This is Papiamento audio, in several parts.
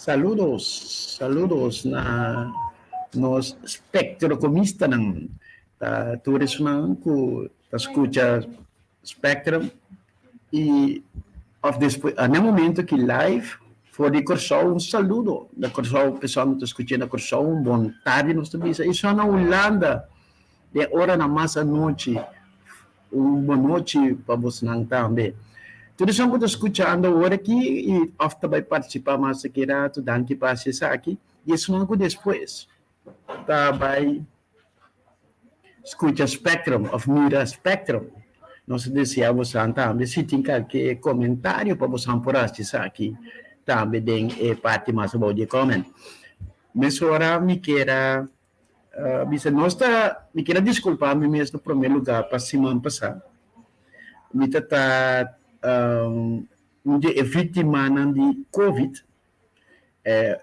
Saludos, saludos na nos spectrocomistanan. Ta tur esnan ku ta skucha Spectrum i of despues na e momento ki live for di Kòrsou un saludo na Kòrsou pesona ta skucha na Kòrsou un bon tardi nos ta bisa i esnan na Hulanda den oranan mas anochi. Un bon nochi pa bosnan tambe. Tur esun ku ta skuchando awor aki i òf ta bai partisipá mas aki ratu, danki pa hasi esaki. I esunnan ku despues ta bai skucha Spectrum òf mira Spectrum, nos ta deseá bosan tambe si tin kalke komentario pa bosan por hasi esaki tambe den e parti mas abou di e comment. Mesora mi kier a Bisa nos ta, mi kier a disculpa mi mes na prome lugar pa siman pasa. Mi ta ta un di e victimanan di Covid.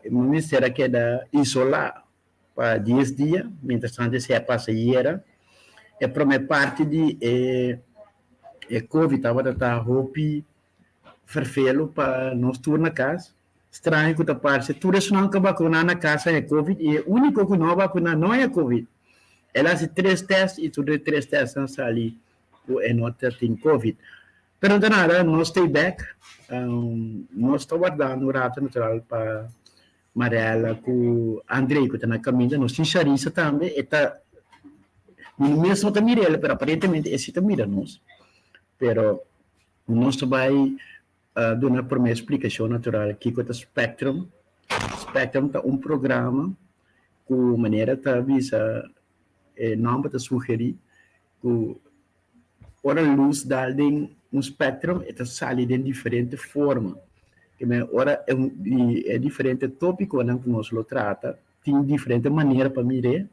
Mi mester a keda isola pa dies dia, mientras tanto esey a pasa ayera. E prome parti di e Covid tabata ta hopi ferfelu pa nos tur na cas. Straño ku ta parse, tur esunnan ku a bakuná na kas haña covid i e úniko ku no a bakuná no haña covid. El a hasi tres tèst i tur e tres tèstnan sali ku e no ta tin covid. Pero no ta nada, nos stay bèk. Nos ta wardando un rato natural pa Marella ku André ku ta na kaminda. Nos tin Sharissa tambe, e ta, mi mes no ta mira el, pero aparentemente e si ta mira nos. Pero nos ta bai A duna promé splikashon natural kiko ta Spectrum. Spectrum ta un programa ku manera ta bisa e nòmber ta sugerí ku ora lus dal den un spectrum e ta sali den diferente forma. Ora e diferente tópikonan ku nos lo trata tin diferente manera pa mir'é,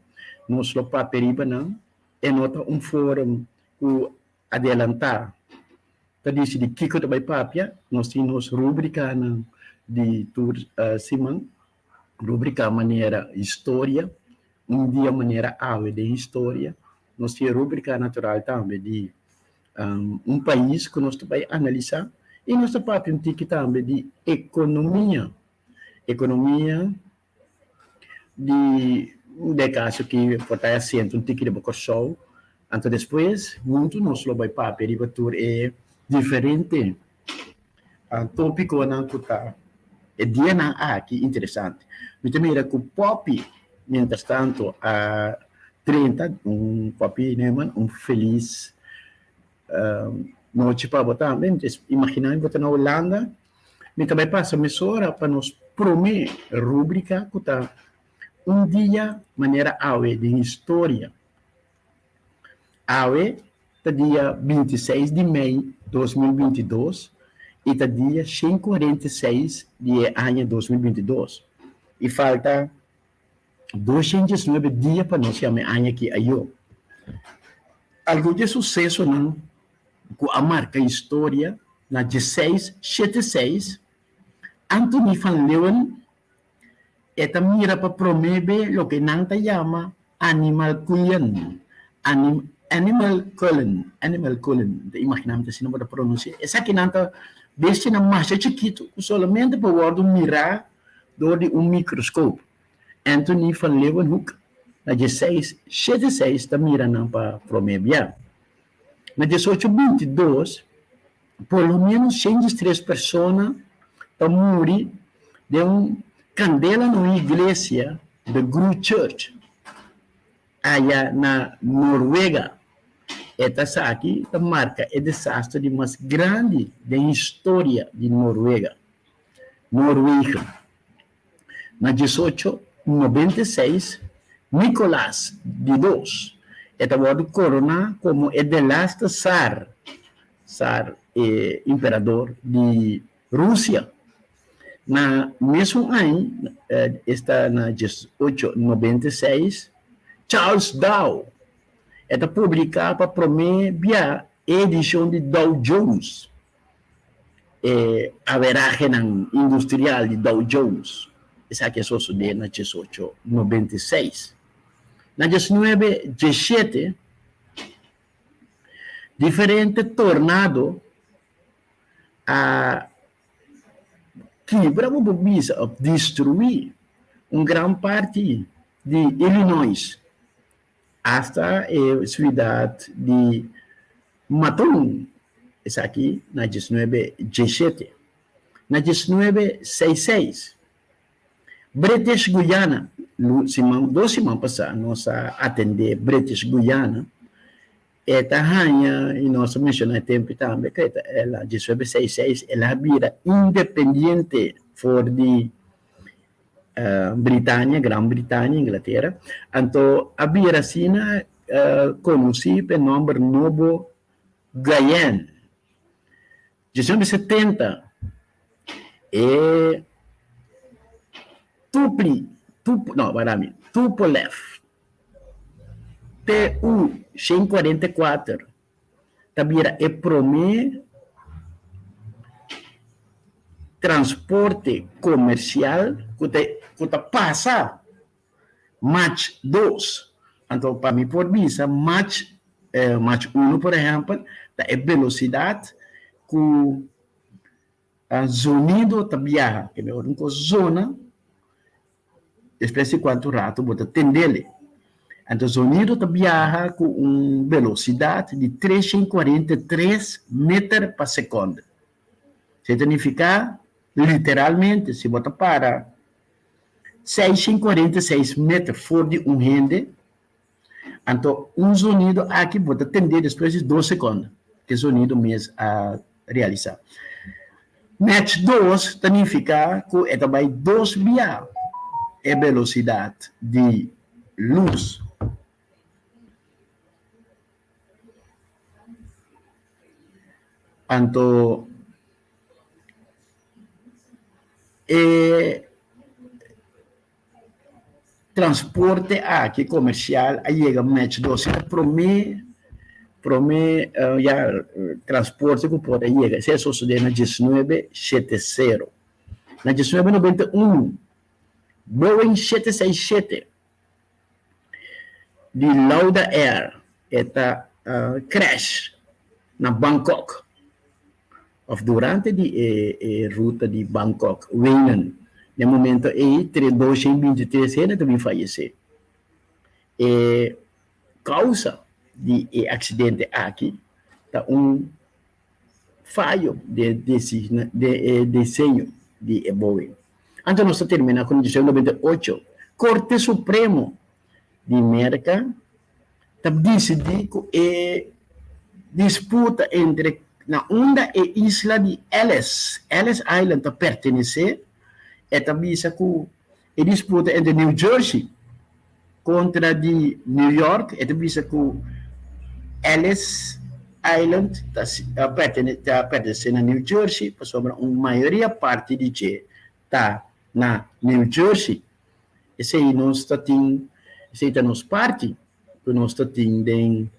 nos lo papia riba nan. E no ta un forum ku adelantá ta disidí kiko ta bai papia. Nos tin nos rubrikanan di tur siman, rubrika manera historia, un dia manera awe den historia. Nos tin e rubrika natural tambe di un pais ku nos ta bai analisá i nos ta papia un tiki tambe di ekonomia, ekonomia di den kaso ki por ta e asiento un tiki riba Kòrsou, anto despues huntu nos lo bai papia riba tur e diferente tópikonan ku ta e dianan aki interesante. Mi ta mira ku Poppy mientras tanto a drenta, un Poppy Newman, un felis nochi pa bo tambe. Mi ta imaginá mi bo ta na Hulanda. Mi ta bai pasa mesora pa nos promé rúbrika ku ta Un dia manera awe den historia. Awe ta dia 26 di mei 2022 i ta dia 146 di e aña 2022 i falta 219 dia pa nos yama e aña aki ayó. Algun di e susesonan ku a marka historia na dieseis shete seis, Antonie van Leeuwen e ta mira pa promé be loke nan ta yama animalkulen, animalkulen, animalkulen, ta imaginá mi ta asina bo ta pronunsiá, esakinan ta bestianan masha chikitu ku solamente por wòrdu mirá dor di un mikroskop. Antonie van Leeuwenhoek na dieseis shete seis ta mira nan pa promé bia. Na diesocho 22, por lo menos 103 persona ta muri den un kandela na un iglesia, The Gru Church, aya na Noruega. E tasaki ta marka e desaster di mas grandi den historia di Noruega. Noorwegen. Na 1896, Nicolas di Dos e ta wòrdu koroná komo e delaste tsar, tsar, e imperador di Rusia. Na mesun aña, esta na 1896, Charles Dow e ta publiká pa promé bia e edishon di Dow Jones. E averahenan industrial di Dow Jones. Esaki a sosodé na 1896. Na 1917, diferente tornado a. kibra bo por bisa òf destruí un gran parti di Illinois hasta e siudat di Mattoon, esaki na diesnuebe diesshete. Na diesnuebe seis seis, British Guyana, siman dos siman pasá nos a atendé British Guyana, E ta haña, i nos a menshoná e tempu tambe, ku e ta el a diesnuebe seis seis el a bira independiente for di Britania, Gran Britania, Inglatera. Anto a bira asina konosí pa e nòmber Nobo Guyana. Diesnuebe setenta e Tupli, Tup, no, wara mi, Tupolev TU 144 ta bira e promé transporte komersial ku ta ku ta pasa Mach dos. Anto pa mi por bisa Mach Mach uno por ehèmpel ta e belosidat ku zonido ta biaha. Ke mehor un kos zona. Despues di cuanto rato bo ta tendele. Anto zonido ta biaha cu un velocidad di 343 meter pa seconde. Esey ta nifica literalmente si bo ta para 646 meter for di un hende, anto un zonido aki bo ta tende despues di dos seconde cu e zonido mes a realisa. Mach dos ta nifica cu e ta bay dos bia e velocidad di luz. Anto e transporte aki comercial a yega Mach dos. E ta prome prome ya transporte cu por a yega. Esey a sosode na diesnuebe shete sero. Na diesnuebe noventa i unu Boeing shete seis shete di Lauda Air e ta crash na Bangkok of durante di e e ruta di Bangkok, Wenen. Na e momento ei tre doshen binti tres hende ta bin fayesé. E causa di e accidente aki ta un fayo den e diseño di e Boeing. Anto nos ta termina ku diecinuebe noventa i ocho, Korte Supremo di Merka ta disidí ku e disputa entre na unda e isla di Ellis, Ellis Island, ta pertenesé, e ta bisa ku e disputa entre New Jersey kontra di New York, e ta bisa ku Ellis Island ta ta pertenesé na New Jersey pasobra un mayoria parti di dje ta na New Jersey. Esei nos ta tin, esei ta nos parti ku nos ta tin den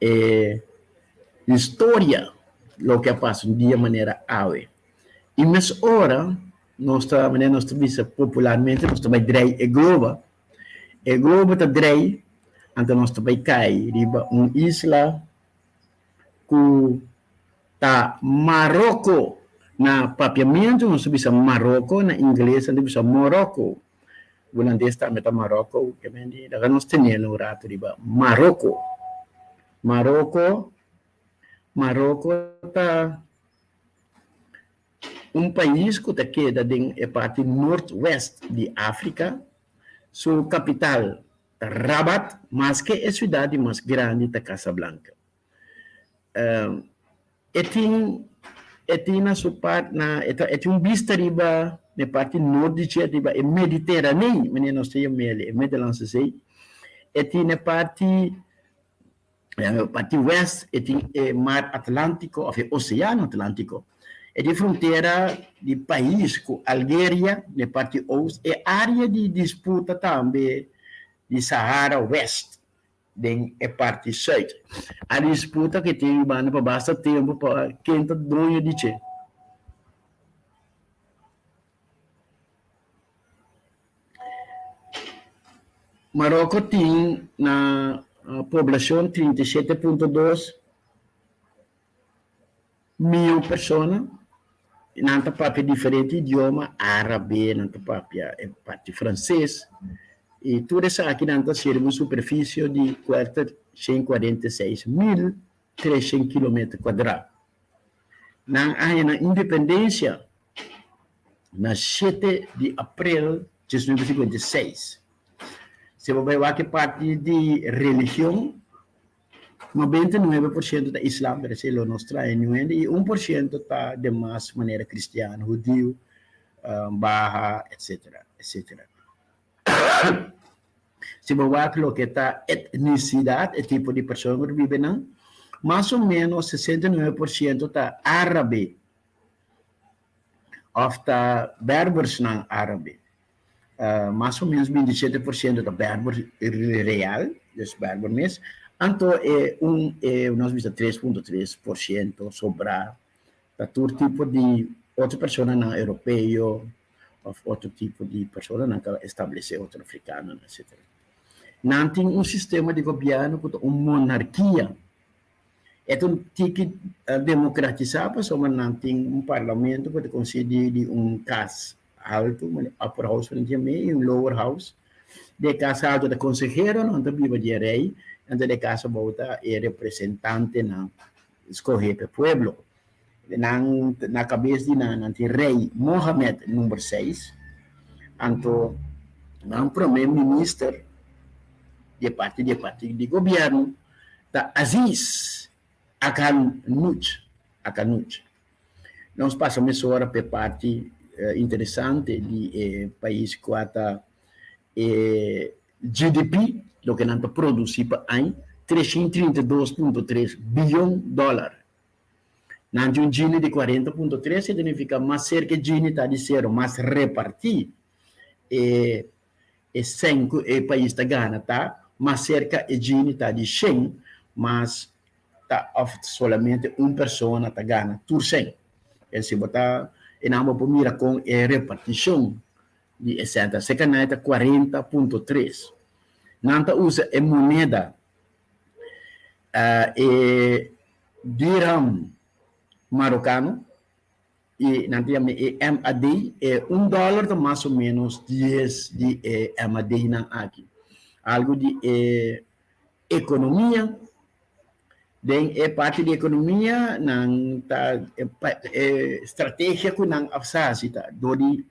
e historia loke a pasa un dia manera awe. I mes ora nos ta, manera nos ta bisa popularmente, nos ta bai drei e globa. E globo ta drei, anto nos ta bai kai riba un isla ku ta Maroko. Na papiamentu nos ta bisa Maroko, na ingles nan ta bisa Morocco. Hulandes tambe ta Marokko, ke men di laga nos tene un ratu riba Maroko. Maroko, Maroko ta un pais ku ta keda den e parti noordwest di Afrika. Su kapital ta Rabat, maske e siudat di mas grandi ta Casablanca. E tin e tin na su part na e ta e tin un bista riba na e parti nort di dje riba e Mediteranee, manera nos ta yam'el e Middellandse Zee. E tin na e parti parti west e tin e mar Atlantiko of e Oseano Atlantiko. E tin frontera di pais ku Algeria na e parti oost, e area di disputa tambe di Sahara West. Den e parti sùit. A disputa ku e tin banda pa basta tempu pa ken ta doño di dje. Maroko tin na poblashon 37.2 mion persona. Nan ta papia diferente idioma, árabe, nan ta papia e parti franses, i tur esaki nan ta sirbi un superfisio di 446,300 kilometer kuadrá. Nan a haña nan independensia na shete di aprel 1956. Si bo bai wak e parti di religion, 99% ta islam, pero esei lo nos trae niun hende, i 1% ta demas manera kristian, hudiu, baha, etsetera, etsetera. Si bo wak loke ta etnisidat, e tipo di persona ku ta biba einan, mas o ménos 69% ta árabe òf ta bèrbersnan árabe. Mas o ménos 27% ta bèrber real, dus bèrber mes, anto e un e nos bisa 3.3% sobrá ta tur tipo di otro personanan europeo òf otro tipo di personanan ku a establesé otro afrikanonan etsetera. Nan tin un sistema di gobièrnu ku ta un monarkia. E ta un tiki demokratisá pasobra nan tin un parlamento ku ta konsistí di un kas altu, upper house ku nan yam'é, i un lower house. Den e kas altu ta konseheronan ta biba di e rei, anto den e kas abou ta e representantenan skohé pa e pueblo. Nan na kabes di nan nan tin rei Mohamed number seis, anto nan prome minister di e parti di e parti di gobièrnu ta Aziz Akhannouch, Akhannouch. Nos pasa mesora pa e parti interesante di e pais kua ta e GDP, loke nan ta produsi pa aña, 332.3 biyon dòler. Nan tin un Gini di 40.3, significa mas cerca e Gini ta di cero, mas reparti e e cen cu e pais ta gana ta, mas cerca e Gini ta di shen, mas ta of solamente un persona ta gana tur cen. En si bo ta e nan bo por mira con e reparticion di e cen ta. Cerca nan e ta 40.3. Nan ta usa e moneda E dirham marokano i nan ta yama e MAD, e un dòler ta mas o ménos dies di e MAD-nan aki. Algu di e ekonomia, den e parti di ekonomia nan ta e strategia ku nan a hasi ta dor di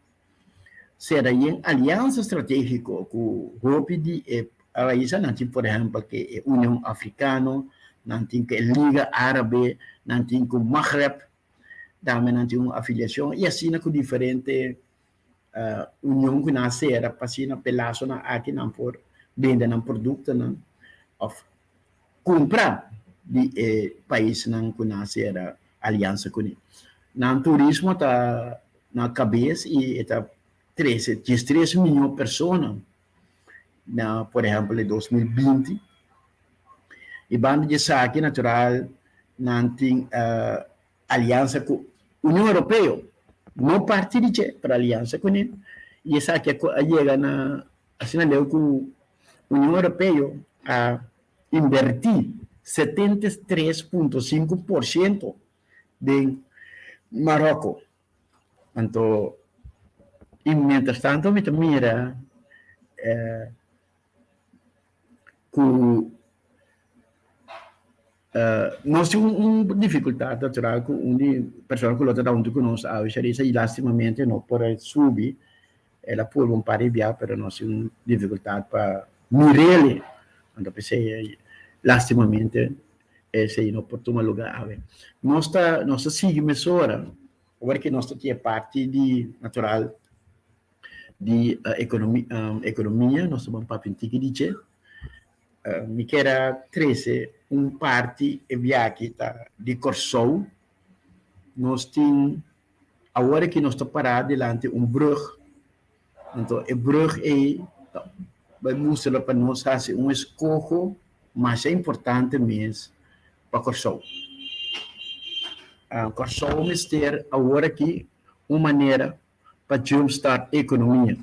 Sera yen aliansa stratégiko ku hopi di e paisnan, nan tin por ehèmpel ku e Union Afrikano, nan tin ku e Liga Árabe, nan tin ku Maghreb, tambe nan tin un afiliashon i asina ku diferente union ku nan a sera pa asina pa e lasonan aki nan por bende nan produktonan òf kumpra di e paisnan ku nan a sera aliansa kuné. Nan turismo ta na kabes i e ta trese diestres miyon persona na por ehèmpel e 2020. I banda di esaki natural nan tin aliansa ku Union Europeo, no parti di dje pero aliansa kuné i esaki a yega na asina leu ku Union Europeo a invertí 73.5% den Maroko. Anto, i mientras tanto mi ta mira ku nos tin un difikultat natural ku un di persona ku lo ta huntu ku nos awe Sharissa i lastimamente no por a subi, el a purba un par di bia pero nos tin un difikultat pa mir'el, anto p'esei lastimamente Esei no por tuma lugá awe. Nos ta nos ta sigui mesora ora ke nos ta tin e parti di natural di ekonomi ekonomia, nos ta ban papia un tiki di dje. Mi kier a trese un parti e biaha ta di Kòrsou. Nos tin awor aki nos ta pará dilanti un brùg, anto e brùg ei ta bai mustra pa nos hasi un eskoho masha importante mes pa Kòrsou. Kòrsou mester awor aki un manera pa jumpstart ekonomia.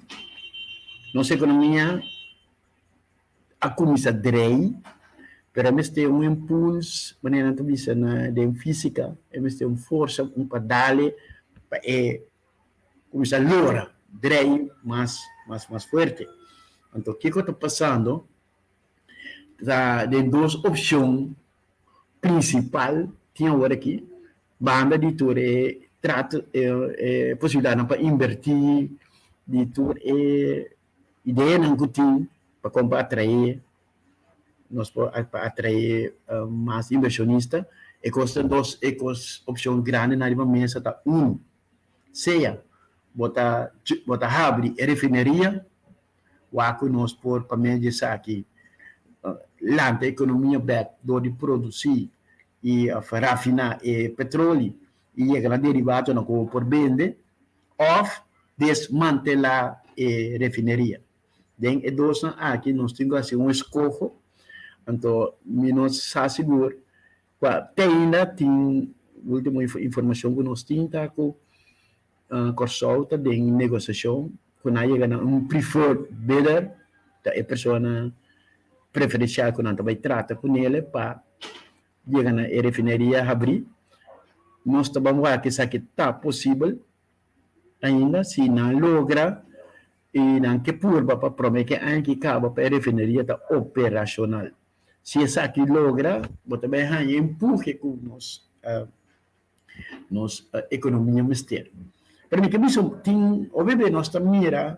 Nos ekonomia a kuminsá drei, pero e mester un impuls, manera nan ta bisa na den físika, e mester un forsa, un pa dale. pa e kuminsá lora, drei mas mas mas fuerte. Anto kiko ta pasando ta den dos opshon prinsipal tin awor aki, banda di tur e trato e posibilidatnan pa inbertí, di tur e ideanan ku tin pa kon pa atraé nos por pa atraé mas invershonista. E kos ta dos e kos opshon grandi nan riba mesa ta unu, sea bo ta bo ta habri e refineria wak ku nos por pa medio di esaki lanta ekonomia bèk dor di produsí i òf rafiná e petroli i yega na derivatonan ku bo por bende òf desmantelá e refineria. Den e dosnan aki nos tin ku hasi un eskoho, anto mi no sa sigur kua te ainda tin ultimo informashon ku nos tin ta ku Kòrsou ta den negosiashon ku nan a yega na un preferred bidder, ta e persona preferensial ku nan ta bai trata kunele pa yega na e refineria habrí. Nos ta ban wak esaki ta posibel ainda si nan logra i nan ke purba pa prome ke aña ki kaba pa e refineria ta operashonal. Si esaki logra bo ta bai haña empuhe ku nos nos ekonomia mester. Pero mi ke bisa tin hopi be nos ta mira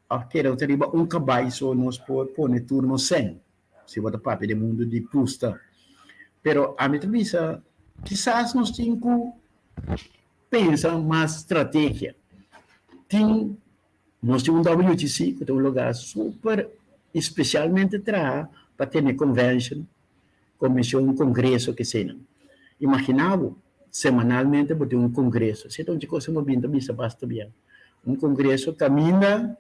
òf kere ta riba un kabai so nos por pone tur nos sèn, si bo ta papia den mundu di pusta. Pero ami ta bisa kisas nos tin ku pensa mas strategia. Tin nos tin un WTC ku ta un lugar super espesialmente traha pa tene convention, Comision, congreso, kesenan. Imagina bo, semanalmente bo tin un congreso. Esei ta un cosa bo bin ta bisa basta bien. Un congreso caminda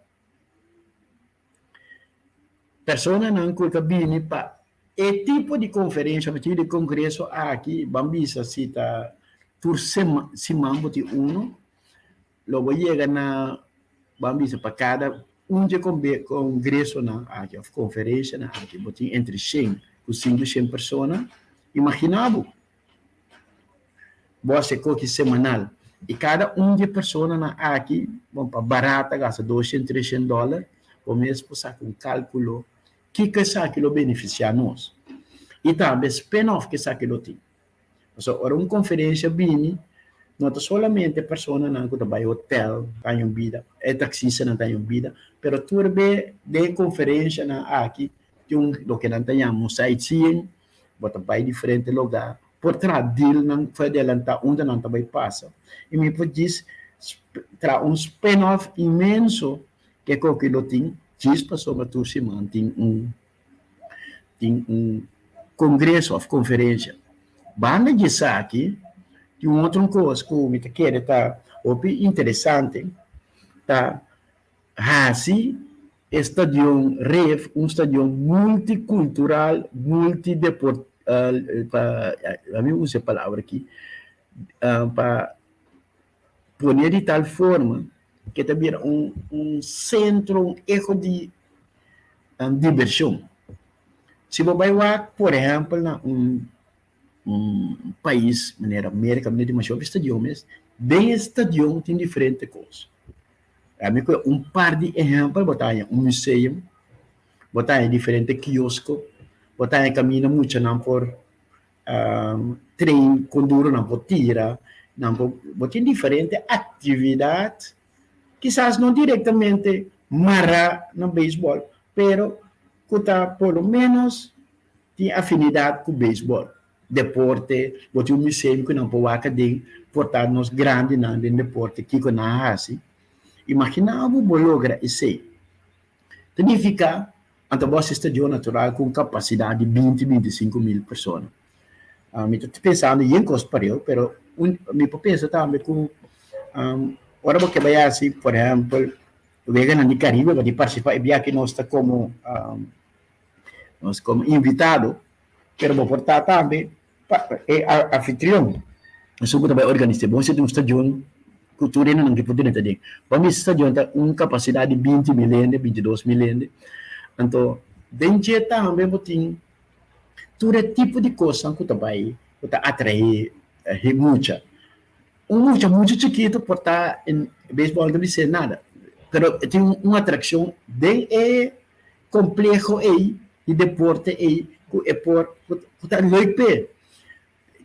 personanan cu ta bini pa e tipo di conferencia of e tipo di congreso aki, ban bisa si ta tur siman bo tin uno, Lo bo yega na, ban bisa pa kada un dje kongresonan aki òf konferenshanan aki bo tin entre shen ku sinku shen persona. Imaginá bo, bo hasi e koki semanal i kada un dje personanan aki, bon pa barata gasta dos shen tres shen dòler, bo mes por saka un kálkulo kiko esaki lo benefisiá nos i tambe spin-off ku esaki lo tin. Pasobra ora un konferensia bini, no ta solamente personanan ku ta bai hotel ta haña un bida, e taksistanan ta haña un bida, pero tur be den e konferensianan aki tin un loke nan ta yama un sightseeing, bo ta bai diferente lugá, por traha dealnan for adelantá unda nan ta bai pasa. I mi por djis traha un spin-off inmenso ke koki lo tin djis pasobra tur siman tin un tin un kongreso òf konferensia. Banda di esaki tin un otro kos ku mi ta kere ta hopi interesante, ta hasi e stadion Rif un stadion multikultural, multideport, pa mi usa e palabra aki, pa pone di tal forma ke ta bira un sentro, un eho di dibershon. Si bo bai wak por ehèmpel na un un pais manera Merka manera di masha hopi stadion mes, den e stadion tin diferente kos. Ami ku un par di ehèmpel bo ta haña un museum, bo ta haña diferente kiosko, bo ta haña kaminda muchanan por train kon duro nan por tira, nan por, bo tin diferente aktividat, kisas no direktamente mará na beisbòl, pero ku ta por lo ménos tin afinidat ku beisbòl, deporte, bo tin un museum ku nan por wak aden, por ta nos grandinan den deporte kiko nan a hasi. Imaginá bo bo logra esei. Ta nifiká anto bo hasi stadion natural ku un kapasidat di binti, 25 mil persona. Mi ta pensando yen kos pareu, pero un mi por pensa tambe ku ora bo ke bai hasi, por ehèmpel, weganan di Karibe bo tin partisipá e biaha nos ta komo nos komo invitado, pero bo por ta tambe e anfitrion, esun ku ta bai organisá. Bo mester tin un stadion ku tur hendenan ke por drenta aden. Bo mester stadion ta un kapasidat di 20 mil hende, 22 mil hende. Anto den dje tambe bo tin tur e tipo di kosnan ku ta bai ku ta atraé mucha. Un mucha muchu chikitu por ta en beisbòl no bis'é nada, pero e tin un atrakshon den e kompleho ei di deporte ei ku e por ku ta leuk p'e.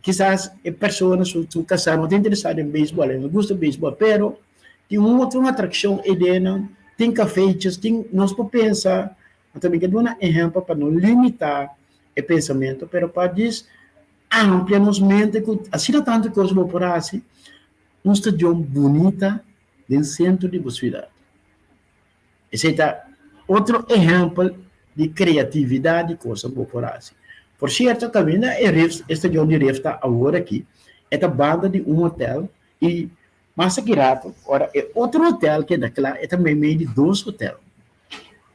Kisas e persona su su kasá no ta interesá den beisbòl, e no gusta beisbòl, pero tin un otro atrakshon ei den nan, tin kafeitjes, tin nos por pensa, anto mi ke duna ehèmpel pa no limitá e pensamentu, pero pa djis Amplia nos mente ku asina tantu kos bo por hasi un stadion bunita den sentro di bo siudat. Esei ta otro ehèmpel di kreatividat di kos ku bo por hasi. Por sierto kaminda e rif e stadion di rif ta awor aki e ta banda di un hotel i mas aki rato ora e otro hotel keda kla e ta meimei di dos hotel.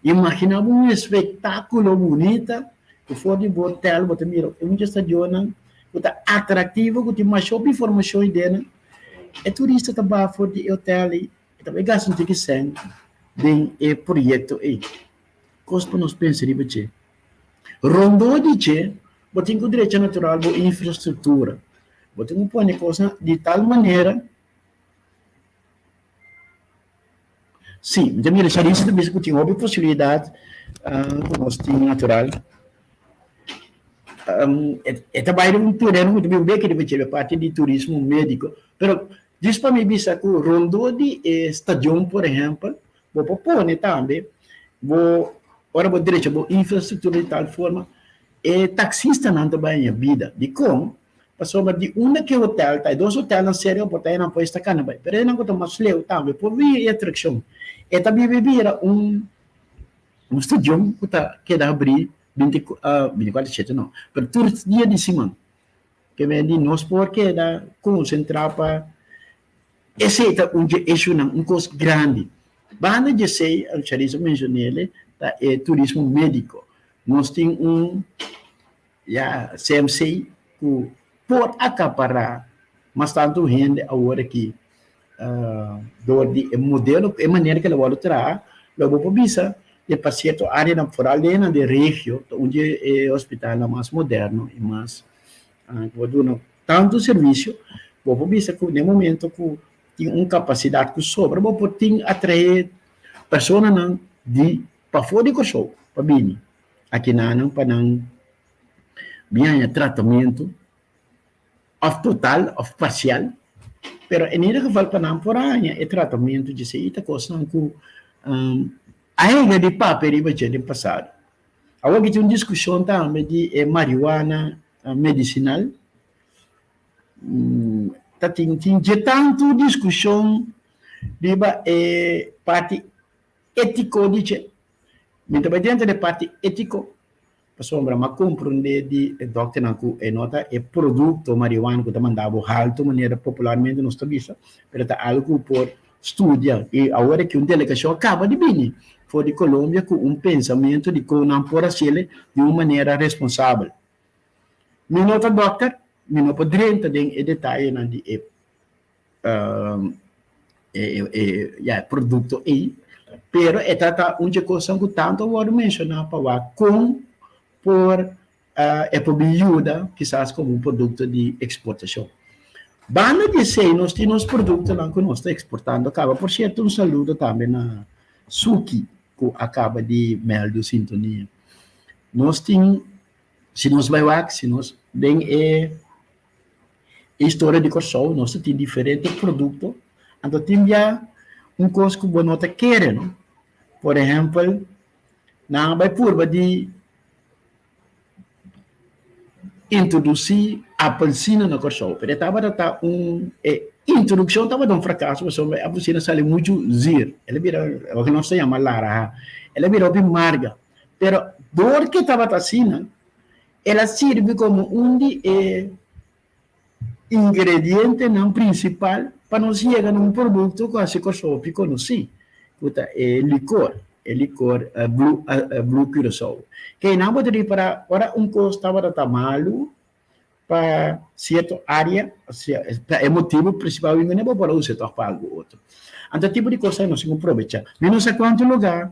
Imagina bo un espektakulo bunita ku for di bo hotel bo ta mira e mucha stadionnan ku ta atraktivo ku tin masha hopi informashon ei den nan. E turista ta baha for di e hotel ei e ta bai gasta un tiki sèn den e proyekto ei. Kos pa nos pensa riba dje. Rondó di dje bo tin ku drecha natural bo infrastruktura. Bo tin ku pone kosnan di tal manera. Sí, mi ta mira Charissa ta bisa ku tin hopi posibilidat ku nos tin natural. E ta bai den un tereno ku ta bin bek riba dje, parti di turismo médiko. Pero djis pa mi bisa ku rondó di e stadion por ehèmpel, bo por pone tambe bo ora bo drecha bo infrastruktura di tal forma e taksistanan ta bai haña bida. Dikon? Pasobra di unda ki hotel ta, e dos hotelnan serka por ta einan por esta kana bai, pero einan ku ta mas leu tambe por bini e atrakshon. E ta bibi bira un un stadion ku ta keda habrí binti binti kuater shete no, pero tur dia di siman. Ke men di nos por keda konsentrá pa esei ta un dje eshunan, un kos grandi. Banda di esei, Charissa menshon'el, ta e turismo médiko. Nos tin un. Ya CMC ku por akapará mas tantu hende awor aki dor di e modelo, e manera ku el a wòrdu traha, lo bo por bisa di pa sierto áreanan foral den nan den regio ta un di e hospitalnan mas moderno i mas ku por duna tantu servisio, bo por bisa ku den momento ku tin un kapasidat ku sobra bo por tin atraé personanan di pafó di Kòrsou pa bini. Akinanan pa nan bin haña tratamentu òf total òf parsial, pero en ieder geval pa nan por haña e tratamentu djesei ta kosnan ku a hega di papia riba dje den pasado. Awor ki tin un diskushon tambe di e marihuana medisinal, ta tin tin dje tantu diskushon riba e parti étiko di dje. Mi ta bai denter e parti étiko, pasobra m'a komprondé di e dòkternan ku e no ta e produkto marihuana ku ta manda bo haltu manera popularmente nos ta bisa, pero ta algu ku por studia. I awor aki un delegashon a kaba di bini for di Colombia ku un pensamentu di kon nan por hasiel di un manera responsabel. Mi no ta dòkter, mi no por drenta den e detayenan di e e ya e produkto ei, pero e ta ta un dje kosnan ku tantu a wòrdu menshoná pa wak kon por e por bin yuda kisas komo un produkto di eksportashon. Banda di esei nos tin nos produktonan ku nos ta eksportando kaba. Por sierto un saludo tambe na Suki ku a kaba di mèldu sintonia. Nos tin si nos bai wak si nos den e E historia di Kòrsou, nos ta tin diferente produkto, anto tin bia un kos ku bo no ta kere no. Por ehèmpel, nan a bai purba di introdusí apelsina na Kòrsou, pero e tabata ta un, e introdukshon tabata un frakaso pasobra e apelsina sali muchu zuur, el a bira loke nos ta yama laraha, el a bira hopi marga, pero dor ke tabata asina, El a sirbi komo un di e ingredientenan prinsipal pa nos yega na un produkto ku hasi Kòrsou hopi konosí, ku ta e likor, e likor Blue Blue Curaçao. Keinan bo ta ripará ora un kos tabata ta malu pa sierto área, pa e motibu prinsipal bo bo por a usa tòg pa algu otro. Anto e tipo di kos ei nos tin ku probechá. Mi no sa kuantu lugá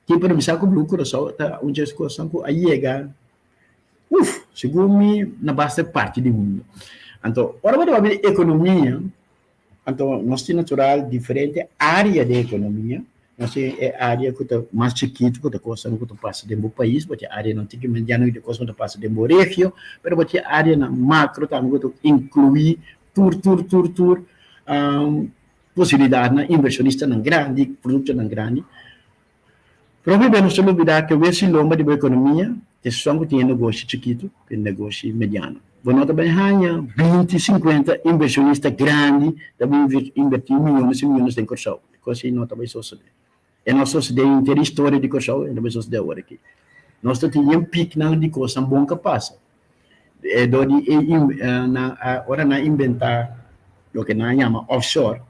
Tin pero mi sa ku Blue Curaçao ta un djes kosnan ku a yega, uf, segun mi na basta parti di mundu. Anto, ora bo ta papia di ekonomia, anto nos tin natural diferente área den ekonomia. Nos tin e área ku ta mas chikitu, ku ta kosnan ku ta pasa den bo pais, bo tin áreanan tiki mediano ku ta kosnan ku ta pasa den bo regio, pero bo tin áreanan makro tambe ku ta inkluí tur tur tur tur posibilidatnan, invershonistanan grandi, produktonan grandi. Propi bes nos ta lubida ke wes i lomba di bo ekonomia ta esun ku tin e negoshi chikitu ku e negoshi mediano. Bo no ta bai haña binti, sinkuenta invershonista grandi ta bin invertí miyones i miyones den Kòrsou. E kos ei no ta bai sosodé. E no a sosodé henter historia di Kòrsou, e no ta bai sosodé awor aki. Nos ta tin yen piknan di kosnan bon ka pasa. E dor di e nan a ora nan a inventá loke nan a yama offshore,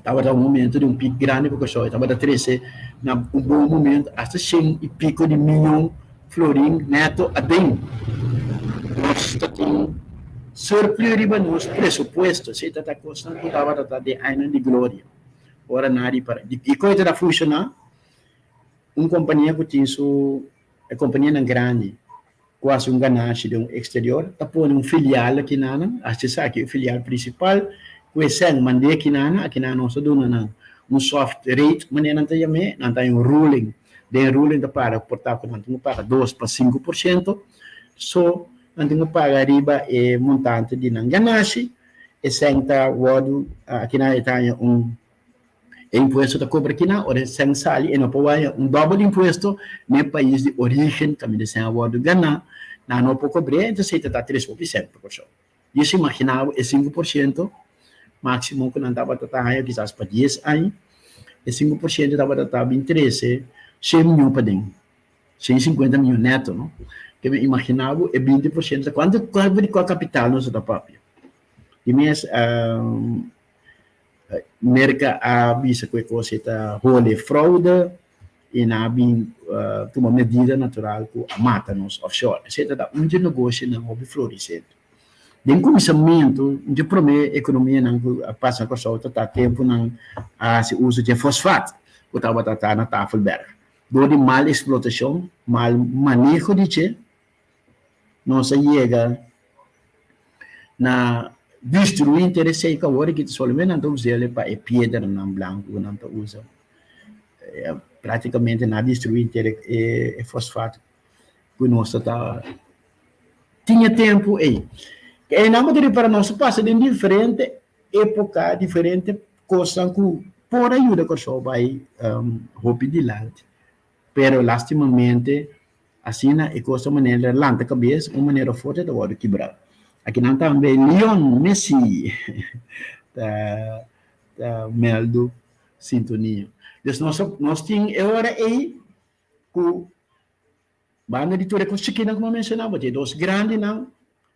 tabata un momento di un pik grandi pa Kòrsou. E tabata trese na un bon momento asta shen i piko di miyon florin nèto aden. Nos ta tin surplus riba nos presupuesto. Esei ta ta kosnan ku tabata ta den añanan di gloria. Ora nan a ripara. I kon e ta ta funshoná? Un kompania ku tin su, e kompanianan grandi ku hasi un ganashi den un eksterior ta pone un filial akinanan, hasi esaki e filial prinsipal, ku e sèn mand'é akinanan, akinanan nos ta duna nan un soft rate manera nan ta yam'é, nan ta haña un ruling, den e ruling ta para por ta ku nan tin ku paga dos pa 5%, so nan tin ku paga riba e montante di nan ganashi, e sèn ta wòrdu akinan e ta haña un. E impuesto ta kobra kina ora e sèn sali e no por waya un dòbel impuesto n'e pais di orígen kaminda e sèn a wòrdu ganá. Nan no por kobr'é, entonces ei ta ta 3 por siento pa Kòrsou. Dios imaginá bo e 5% máksimo ku nan tabata ta haña kisas pa 10 aña, e 5% tabata ta bin trese 100 mion paden, 150 mion nèto, no? Ke mi imaginá bo e 20% ta kuantu, di kua kapital nos a ta papia? Di mes. Merka a bisa ku e kos ei ta hole fraude i nan a bin tuma medida natural ku a mata nos offshore. Esei ta un dje negoshinan hopi florisente. Den kuminsamentu, un dje promé ekonomianan ku a pasa na Kòrsou ta ta tempu nan a hasi uso dje fosfat ku tabata ta na Tafelberg. Dor di mal eksplotashon, mal maneho di dje, nos a yega na destruí henter esei ku awor aki ta solamente nan ta us'el pa e piedranan blanku ku nan ta usa. Práktikamente nan a destruí henter e fosfat ku nos ta ta tin e tempu ei. Einan bo ta ripara nos a pasa den diferente époka, diferente kosnan ku por a yuda Kòrsou bai hopi dilanti. Pero lastimamente asina e kos ta manera lanta kabes un manera forte ta wòrdu kibrá. Akinan tambe Leon Messi ta ta mèldu sintonia. Dus nos nos tin e ora ei ku banda di tur e kos chikinan ku mi a menshoná bo tin e dos grandinan,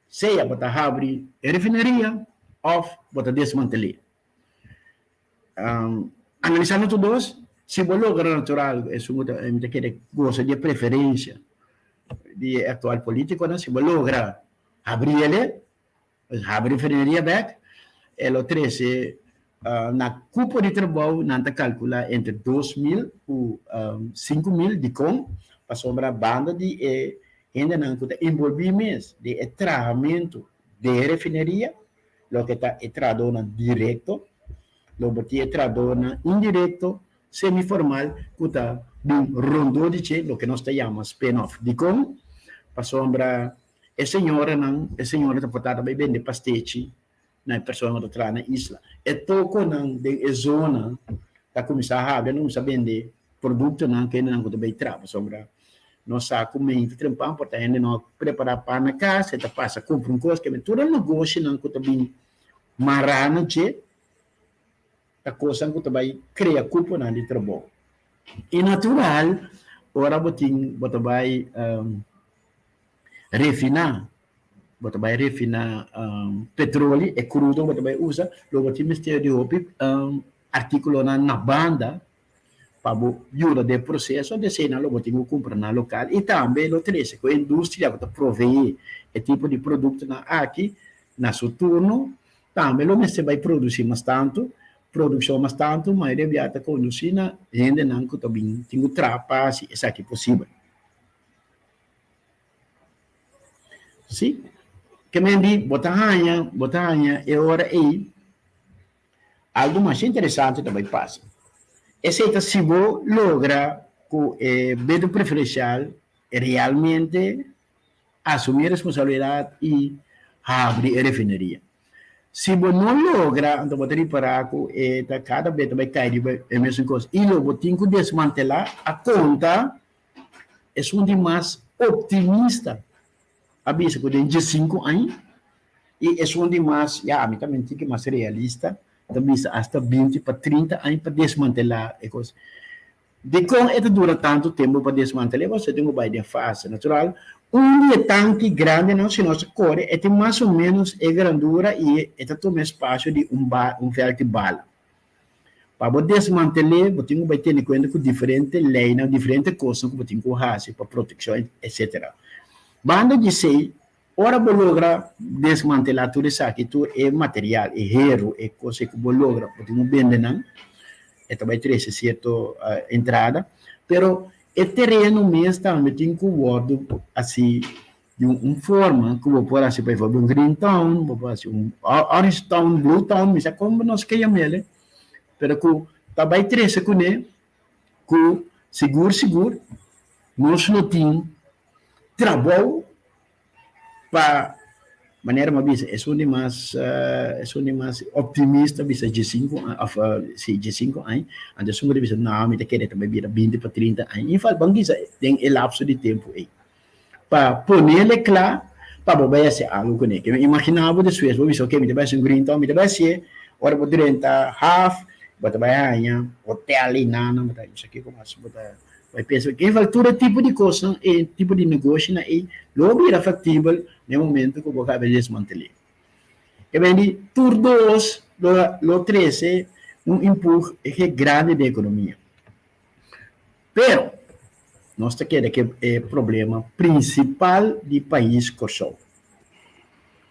sea bo ta habri e refineria òf bo ta desmantel'é. Analisando tur dos, si bo logra natural, esun ku ta mi ta kere gosa di e preferensia di e aktual politikonan, si bo logra habri el e, habri refineria bek, e lo trese na kupo di trabou nan ta kalkula entre 2000 ku 5000. Dikon? Pasobra banda di e hendenan ku ta enbolbí mes den e trahamentu den e refineria, loke ta e trahadónan direkto, lo bo tin e trahadónan indirekto, semi-formal, ku ta bin rondó di dje, loke nos ta yama spin-off. Dikon? Pasobra e señoranan, e señora ta por ta ta bai bende pastechi na e persona ku ta traha na isla. E tokonan den e zona ta kuminsá habri, nan kuminsá bende produktonan ku hendenan ku ta bai traha, pasobra Nos sa ku menti trempan por ta hende no a prepará pan na kas, e ta pasa kumpra un kos, keme tur e negoshinan ku ta bin mará na dje ta kosnan ku ta bai krea kuponan di trabou. I natural ora bo tin bo ta bai refiná, bo ta bai refiná petroli, e krudo bo ta bai usa, lo bo tin mester di hopi artíkulonan na banda pa bo yuda den proseso di eseinan lo bo tin ku kumpra na lokal i tambe lo trese ku e industria ku ta proveé e tipo di produktonan aki na su turno tambe lo mester bai produsí mas tantu. Produkshon mas tantu mayoria bia ta kondusí na hendenan ku ta bin tin ku traha pa hasi esaki posibel. Sí. Ke men di, bo ta haña, bo ta haña e ora ei algu masha interesante ta bai pasa. Esei ta si bo logra ku e veto preferensial realmente asumí e responsabilidat i habri e refineria. Si bo no logra, anto bo ta ripará ku e ta kada bes ta bai kai riba e mesun kos i lo bo tin ku desmantelá. A konta esun di mas optimista a bisa ku den diesinku aña i esun di mas, ya ami ta menti ki mas realista, ta bisa asta binti pa trinta aña pa desmantelá e kos. Dikon e ta dura tantu tempu pa desmantel'é? Pasobra e tin ku bai den fase natural. Un di e tanki grandinan, si nos kore, e tin mas o ménos e grandura i e ta tuma espasio di un ba un vèlt di bala. Pa bo desmantel'é, bo tin ku bai tene kuenta ku diferente leinan, diferente kosnan ku bo tin ku hasi pa protekshon, etsetera. Banda di esei, ora bo logra desmantelá tur esaki, tur e material, e heru, e kos ku bo logra, bo tin ku bende nan, e ta bai trese sierto entrada, pero e tereno mes tambe tin ku wòrdu hasi di un forma ku bo por hasi por ehempel un green town, bo por hasi un orange town, blue town, mi sa kon nos ke yam'el, pero ku ta bai trese kuné ku sigur sigur nos lo tin trabou pa manera mi a bisa esun di mas esun di mas optimista bisa diesinku aña of si diesinku aña anto esun ku ta bisa no mi ta kere ta bai bira binti pa trinta aña in fal ban kisa den e lapso di tempu ei pa ponele kla pa bo bai hasi algu kuné ke mi imagina bo despues bo bisa oke mi ta bai hasi un green town mi ta bai hasié ora bo drenta haf bo ta bai haña hotel i nana bo ta bisa kiko mas bo ta Bai pensa ke val tur e tipo di kosnan e tipo di negoshinan ei lo bira faktibel na e momento ku bo kaba di desmantel'é. E ben di tur dos lo lo trese un empuje grandi den ekonomia. Pero nos ta keda ke e problema prinsipal di pais Kòrsou.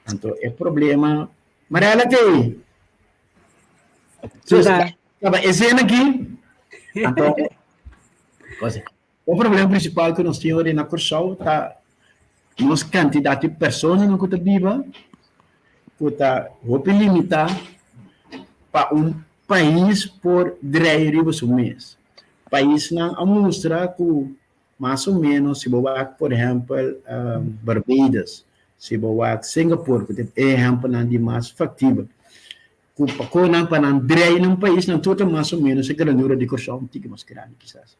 Anto e problema Mariela t'ei? Kaba e sena aki, anto cosa. O problema principal ku nos tin ora na Kòrsou ta nos kantidat di personanan ku ta biba ku ta hopi limitá pa un pais por drei riba su mes. Paisnan a mustra ku mas o ménos si bo wak por ehèmpel Barbados, si bo wak Singapore ku ta e ehèmpelnan di mas faktibel. Ku pa kon nan pa nan drei nan pais nan tur ta mas o menos e grandura di Kòrsou, un tiki mas grandi kisas.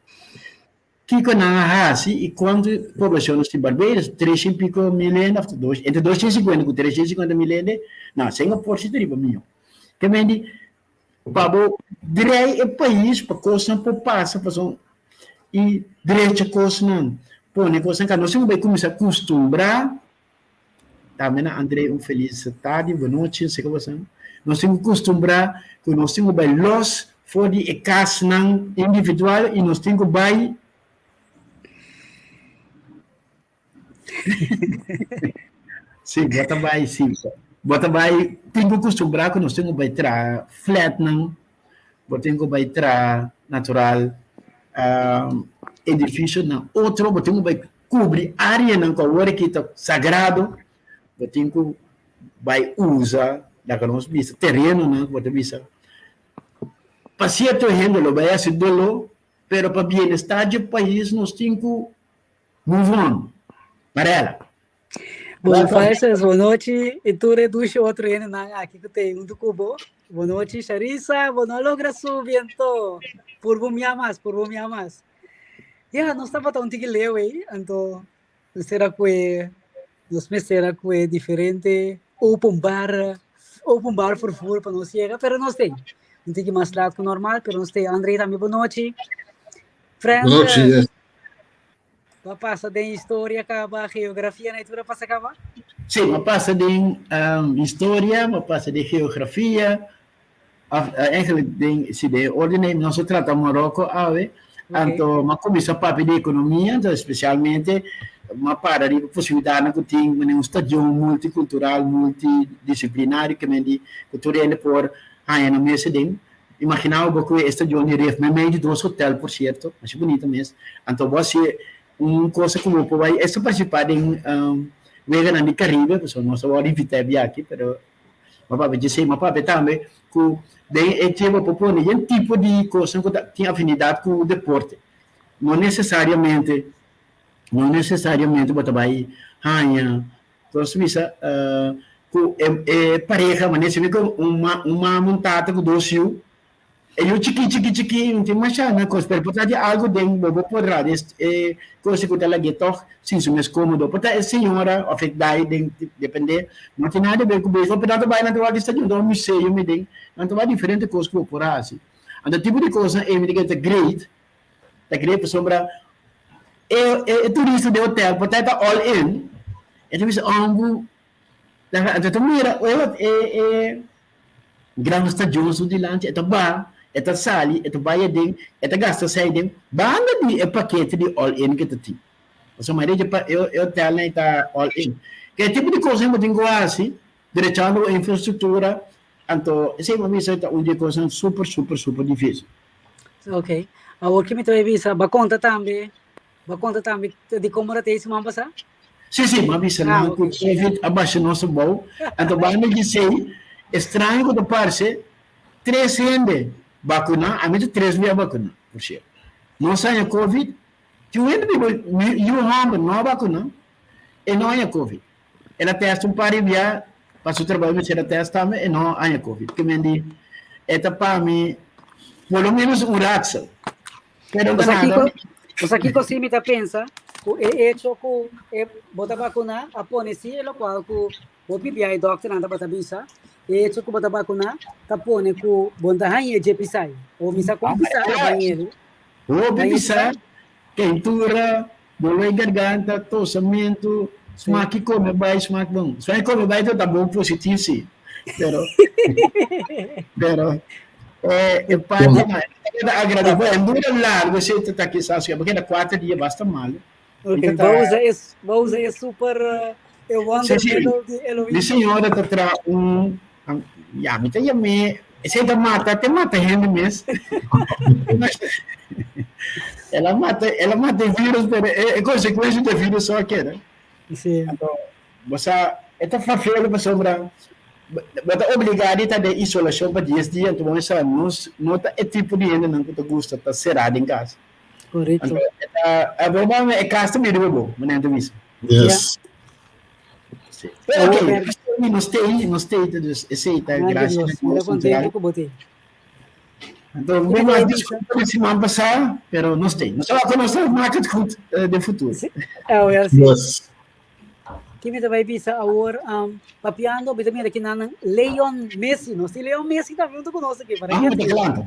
Kiko nan a hasi i kuantu poblashon nos tin Barbados? Tres i piko mil hende òf dos entre dos shen sinkuenta ku tres shen sinkuenta mil hende? No, Singapore si ta riba mion. Ke men di pa bo drei e pais pa kosnan por pasa pasobra i drecha kosnan, pone kosnan ka nos tin ku bai kuminsá kustumbrá. Tambe na André un felis tardi, bonochi, no sé como san. Nos tin cu custumbra cu nos tin cu bay los for di e casnan individual y nos tin cu bay Sí, bo ta bay, sí. Bo ta bay tin cu custumbra cu nos tin cu bay traha flatnan, bo tin cu bay traha natural edificionan otro, bo tin cu bay Kubri áreanan ku awor aki ta sagrado, bo tin ku bai usa, laga nos bisa, terenonan ku bo ta bisa. Pa sierto hende lo bai hasi doló, pero pa bienestar dje pais nos tin ku move on. Marela. Bon Francis, bon nochi i tur e dushi otro hendenan aki ku ta huntu ku bo. Bon nochi Sharisa, bo no a logra subi anto. Purba un mia mas, purba un mia mas. Ya, nos tabata un tiki leu ei, anto nos era kue, nos mester a kue diferente open bar, open bar vervoer pa nos yega, pero nos tei. Un tiki mas laat ku normal, pero nos tei. André tambe bon nochi. Nochi, Francis, bo a pasa den historia kaba, geografia na tur a pasa kaba? Sí, mi a pasa den historia, mi a pasa den geografia, Of eigenlijk den si den orden ei nos a trata Morocco awe, anto m'a kuminsá papia di ekonomia, anto espesialmente m'a para riba posibilidatnan ku tin manera un stadion multikultural, multidisiplinario ke men di ku tur hende por haña nan mes aden. Imaginá bo ku e stadion di Rif meimei di dos hotel por sierto, masha bunita mes, anto bo hasi un cosa ku bo por bai, esta partisipá den. Weganan di Caribe, pasobra nos a wòrdu invitá e biaha aki, pero m'a papia djesei, m'a papia tambe ku den e tiempo por pone yen tipo di kosnan ku ta tin afinidat ku deporte. No nesesariamente, no nesesariamente bo ta bai haña, kon se bisa, ku e e pareha, manera si mi ku un un mama, un tata ku dos yu, E yu chikí chikí chikí no tin masha na kos, pero por ta di algu den bo bo por radi e kos ku ta lag'é tòg sin su mes kómodo. Por ta e señora òf e dai den dependé, no tin nada di ber ku beisbòl, pero nan ta bai nan ta wak di stadion, ta wak museo mi den, nan ta wak diferente kos ku bo por hasi. Anto tipo di kosnan ei mi ta kere ta great, ta great pasobra e e turista den hotel por ta e ta all in, e ta bisa òmbu Anto ta mira ora e e gran stadion su dilanti, e ta ba, e ta sali, e ta bai aden, e ta gasta sei den banda di e pakete di all in ke ta tin. Pasobra mayoria di e e hotelnan ta all in. Ke tipo di kosnan bo tin ku hasi, drechando bo infrastruktura, anto esei bo a bisa ta un di e kosnan super super super difisil. Ok. Awor ke mi ta bai bisa, bo a konta tambe Bo a konta tambe di komo ta e siman pasá? Sí, sí, m'a bisa nan ku Covid a basha nos abou. Anto banda di esei, e straño ku ta parse, tres hende bakuná, ami ta tres bia bakuná, por sierto. Nos haña Covid, tin un hende biba, mi yu hòmber no a bakuná, e no haña Covid. El a tèst un par di bia pa su trabou, mester a tèst tambe, e no haña Covid. Ke men di, e ta pa mi por lo ménos un raadsel. Pero Bo sa kiko, bo sa kiko si mi ta pensa ku e hecho ku e bo ta vakuná a pone si e lokual ku hopi bia e dòkternan tabata bisa, e hecho ku bo ta vakuná ta pone ku bo no ta haña e dje pisai. O mi sa kon pisa a bañ'el. Hopi pisa, keintura, dolor di garganta, tosamentu, smak ki kome bai, smak bon. Smak ki kome bai ta bon positief si. Pero, pero e, e parte na, e ta agradable. Bueno, dura largo, se ta quizás, porque na cuatro dia basta malo. Ok, bo usa e, bo usa e super, e wonder Sí, sí. medal di Elohim. Mi señora ta tra un, ya, mi ta yam'é, esei ta mata, te mata hende mes. El a mata, el a mata e virus, pero e, e consecuencia di e virus so a keda. Sí. Anto, bo sa, e ta fafel pasobra bo ta obligá di ta den isolashon pa dies dia, anto bo sa nos no ta e tipo di hendenan ku ta gusta ta será den kas. Korekto. Anto e ta, a bo mama e kas ta mira riba bo, manera ta bisa. Yes. Sí. Pero ok, nos tei, nos tei, dus esei ta Danki gracias Dios, a mi ta Dios, contento natural. ku bo tei. Anto, mi mas disculpa di siman pasá, pero nos tei. Nos ta wak ku nos ta maak het goed den futuro. Sí, awel sí. Yes. Ki mi ta bai bisa awor, papiando, mi ta mira ki nan Leon Messi, nos tin Leon Messi tambe hunto ku nos aki, para Ah, ke mi ta klanta.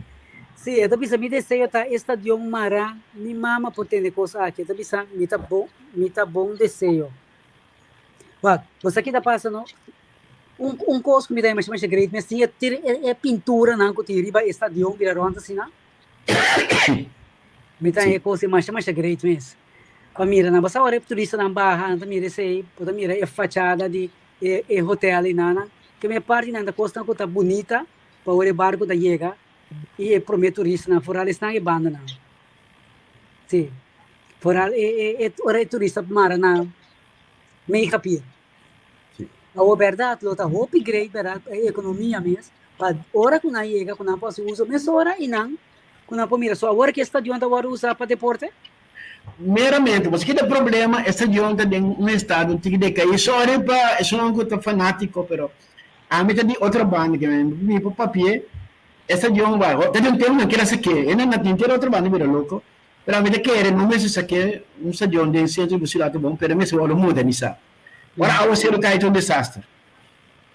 Sí, e ta bisa mi deseo ta e stadion mara, mi mama por tende kos aki, e ta bisa mi ta bon, mi ta bon deseo. Wak, bo sa ki ta pasa no? Un, un kos ku mi ta masha masha great mes tin e, e, e pinturanan ku tin riba e stadion bira rònt asina. Mi ta e kos masha masha great mes. Pa mira nan, basta ora e turistanan baha, nan ta mira esei, bo ta mira e fachada di e, e hotel i nana. Ke me parti nan ta kosnan ku ta bunita pa ora e barku ta yega i e prome turistanan, foral esnan e bandanan. Sí. Foral e, e, e ora e turista mara na Mega Pier. Sí. Awor bèrdat lo ta hopi great bèrdat pa e ekonomia mes, pa ora ku nan yega ku nan por hasi uso mesora i nan ku nan por mira. So awor ki e stadion ta wòrdu usá pa deporte? Meramente, pasobra kita problema e stadion ta den un estado un tiki decaí. Sorry pa esunnan ku ta fanátiko, pero ami ta di otro banda ke mi por papi'é. E stadion bai, ta di un tempu nan kere sak'é, e nan na tin tera otro banda bira loko. Pero ami ta kere no mester sak'é un stadion den sentro di bo siudat ta bon, pero e mester wòrdu modernisá. Ora awaseru kai ta un desaster.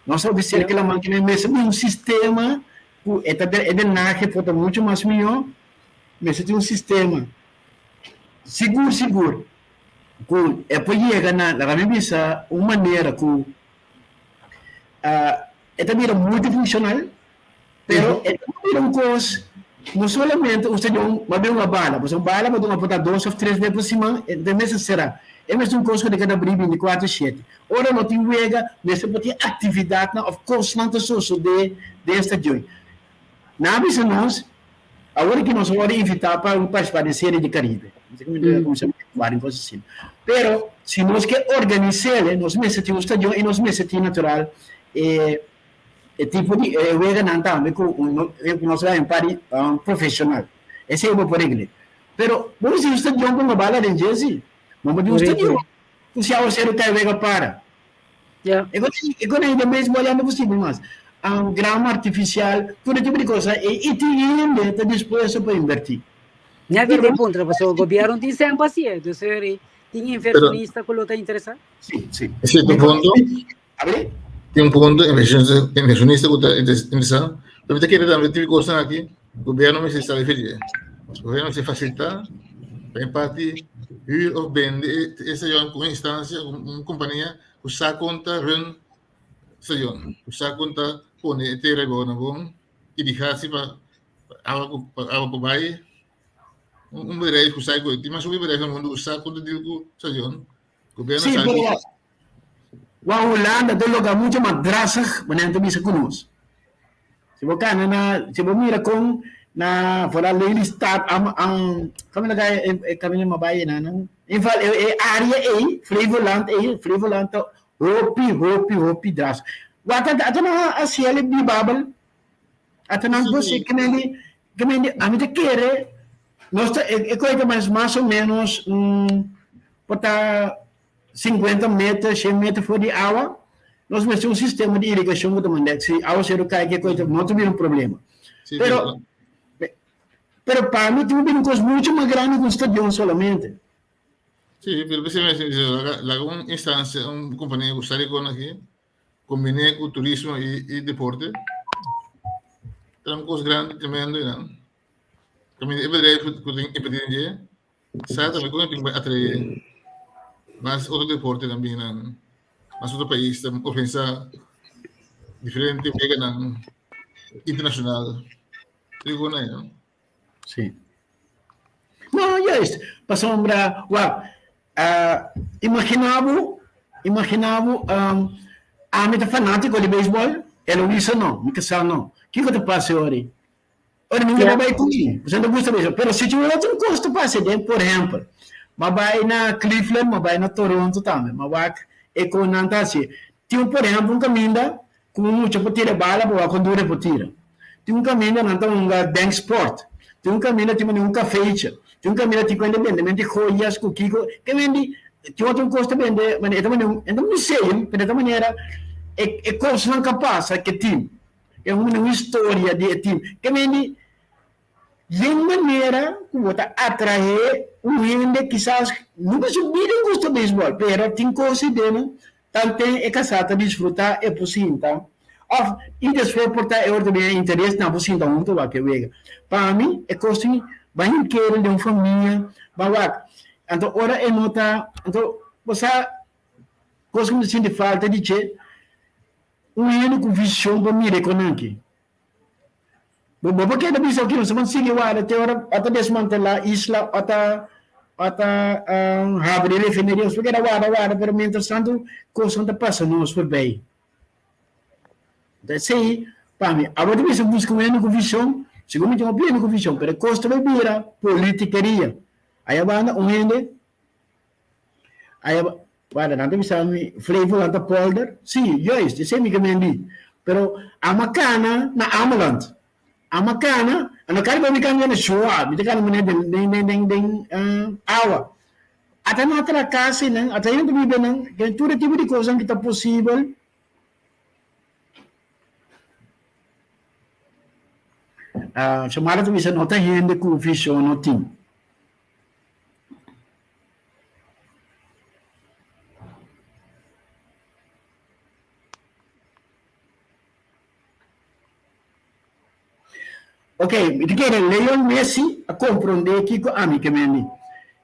Nos a obi serka laman ke mester bin un sistema ku e ta e drenahe por ta muchu mas mihó, mester tin un sistema sigur sigur ku e por yega na laga mi bisa un manera ku e ta bira multifunshonal pero e ta bira un kos no solamente un stadion ma bin un bala pasobra un bala bo ta aporta dos of tres bes pa siman e mester sera e mester un kos ku ta keda abri binti kuater shete ora no tin wega mester por tin aktividatnan of kosnan ta sosode den e stadion nan a bisa nos. Awor ki nos a wòrdu invitá pa partisipá den Serie di Karibe. Varios cosas asina. Pero si nos ke organis'é, nos mester tin un stadion i nos mester tin natural e e tipo di e weganan tambe ku nos ta un par di profesional. Esei bo por regl'é. Pero bo mester tin un stadion ku no bala den dje si. Bo por tin un stadion ku si awaseru kai wega para. E kos ei den beisbòl ya no posibel mas. Grama artifisial, tur e tipo di kos ei i tin hende ta dispuesto pa invertí. Ña ki te puntra pasobra gobièrnu tin sèn pa hasié, dus eri tin inversionista ku lo ta interesá? Sí, sí. Esei ta un punto. Tin un punto, inversionista ku ta interesá. Pero mi ta kere tambe tipo kosnan aki, gobièrnu mester sali feliz. Gobièrnu mester fasilitá pa e parti hür òf bende e stadion ku un instansia, un kompania ku sa kon ta run stadion, ku sa kon ta pone e tera gou na bon i di hasi pa awa ku pa awa ku bai. Un bedrijf ku sa ku tin mas hopi bedrijf na mundu ku sa kon ta deal ku stadion. Gobièrnu Sí, sa ku pero Wa Hulanda ta logra mucho mas drasig manera nan ta bisa ku nos. Si bo kana na, si bo mira kon na vooral Lelystad, am, am, kaminda ka e, e kaminda ma bai einan, nan. In ieder geval e, e area ei, Flevoland ei, Flevoland ta hopi, hopi, hopi drasig. Wa ta, ata nan a hasiel e bibabel, ata nan gosi kemendi, kemendi, ami ta kere, nos ta, e, e koe ta mas, mas o menos, por ta 50 meter, 100 meter for di awa, nos mester un sistema di irigashon ku ta manda si awaseru kai ke kos no ta bira un problema. Sí, Pero, pero pa mi tin bira un kos mucho mas grandi ku un stadion solamente. Sí, pero p'esei mi a laga, laga un instancia, un kompania ku sali kon aki, kombiné ku turismo i, i deporte, ta un kos grandi tremendo einan. Kaminda e bedrijf ku tin invertí den dje, Sa tambe kon e tin bai atraé mas otro deportenan bin nan, mas otro pais ta organisa diferente weganan internashonal. Rico na ya. Sí. No, juist. Pasobra, wak, imagina bo, imagina bo, ami ta fanátiko di beisbòl, Eloisa no, mi kasá no. Kiko ta pasa e ora ei? Ora mi no bai ku mi, bo ta gusta beisbòl. Pero si tin otro kos ta pasa den, por ehèmpel, mi a bai na Cleveland, mi a bai na Toronto tambe, mi a wak e kon nan ta hasi. Tin por ehèmpel un kaminda ku un mucha por tira e bala pa wak kon duru e por tira. Tin un kaminda nan ta hunga denksport. Tin un kaminda tin un kafeitje. Tin un kaminda tin ku hende bende mente joyas ku kiko. Ke bende tin otro kos ta bende, e ta manera un, e ta un museum, pero e ta manera e e kosnan ka pasa ke tin. E un un historia di e tim. Ke men di yen manera ku bo ta atraé un hende kisas nunka su bida gusta beisbòl, pero tin kos ei den tanten e kasá ta disfrutá e por sinta òf i despues por ta e ora ta bini interes nan por sinta huntu wak e wega. Pa mi e kos tin bai kere den un famia bai wak. Anto ora e no ta anto bo sa kos ku mi ta sinti falta di dje. Un hende ku vision pa mira e konanki. Bo bo por keda bisa oke nos a sigui warda te ora ota desmantelá isla ota ota habri refineria nos por keda warda warda pero mientras tanto kosnan ta pasa nos forbei. Esei pa mi abo ta bisa buska un hende ku vision segun mi tin hopi hende ku vision pero e kos ta bai bira politikeria aya banda un hende Aya wada nan ta bisa mi Flevoland ta polder, si, juist, esei mi ke mendi. Pero ama kana na Ameland. Ama kana, ano kari pa mi kambia na shua, mi ta kana manera den den den den den awa. Ata no a traha kas einan, ata hende ta biba einan, ke tur e tipo di kosnan ki ta posibel. Xiomara ta bisa no ta hende ku vision no tin. Ok, mi ta kere Leon Messi a komprondé kiko ami ke mende.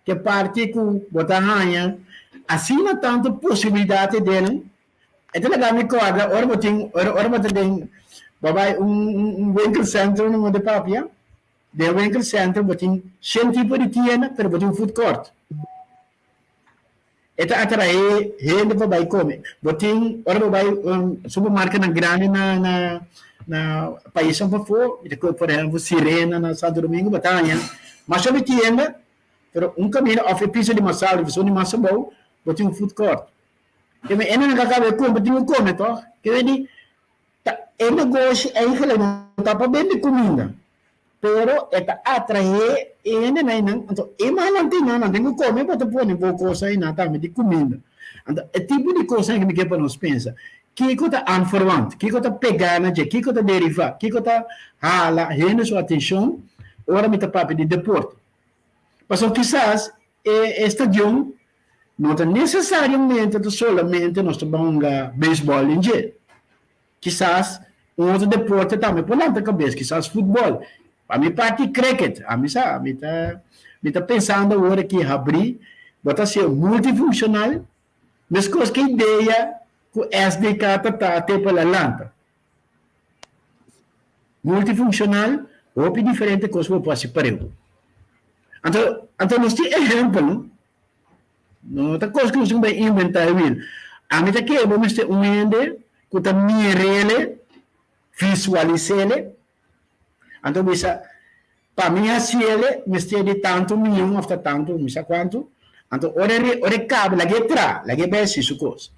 Ke parti ku bo ta haña asina tantu posibilidat e den, e ta laga mi kòrda ora bo tin, ora ora bo ta den, bo bai un un winkelcentrum no de papia, Den winkelcentrum bo tin shen tipo di tienda, pero bo tin un food court. E ta atraé hende pa bai come. Bo tin, ora bo bai un supermarketnan grandi na na na paisnan pafó, mi ta kohe por ehempel Sirena na Santo Domingo, bo ta haña masha di tienda. Pero un kaminda òf e piso di mas altu, esun di mas abou, bo tin un food court. Ke men ene nan ka kaba e kumpra tin ku kome tòg. Ke men di ta e negoshi eigenlijk no ta pa bende kuminda, pero e ta atraé e hendenan einan. Anto e manan tin nan, nan tin ku kome bo ta pone bo kos einan tambe di kuminda. Anto e tipo di kosnan ke mi ke pa nos pensa. Kiko ta aanverwant? Kiko ta pegá na dje? Kiko ta derivá? Kiko ta hala hende su atenshon ora mi ta papia di deporte? Pasobra kisas e stadion no ta nesesariamente ta solamente nos ta ban hunga beisbòl den dje. Kisas un otro deporte tambe por lanta kabes, kisas futbòl. Pa mi parti cricket, ami sa, mi ta mi ta pensando awor aki habrí, bo ta hasié multifunshonal, meskos ku idea ku SDK ta ta te pa la lanta. Multifunshonal, hopi diferente kos bo por hasi pareu. Anto, anto nos tin ehèmpel, no? No ta kos ku nos tin ku bai inventá e wiel. Ami ta kere bo mester un hende ku ta mir'ele, visualis'ele, anto bisa, pa mi hasi'ele mester di tantu miyon òf ta tantu, mi sa kuantu. Anto ora e ora e kaba, lag'e tra, lag'e bai hasi su kos.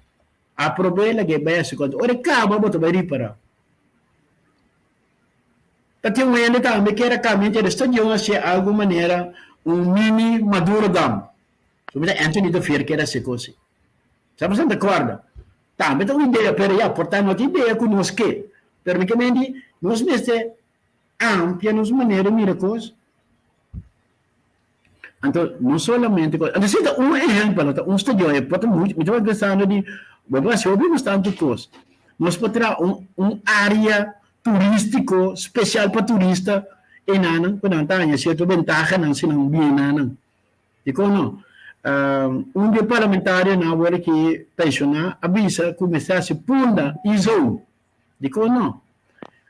Aprob'é, lag'e bai hasi kos. Ora e kaba bo ta bai ripará. Ta tin un hende tambe kier a cambia inter e stadion hacié algo manera un mini Madurodam. So mi ta Anthony ta fier kier haci cos si. Sa bo ta corda? Tambe ta un idea pero ya por ta no ta idea cu nos ke. Pero mi ke men di nos mester amplia nos manera di mira cos. Anto no solamente cos. Anto si ta un ehempel, ta un stadion e por ta mucho. Mi tabata pensando di bo por haci hopi bastante cos. Nos por traha un un area turistico special pa turista enanan cu nan ta haña cierto bentahanan si nan bini enanan. Dicon no? Un di e parlamentarionan awor aki pensiona a bisa cu mester haci Punda e-zone. Dicon no?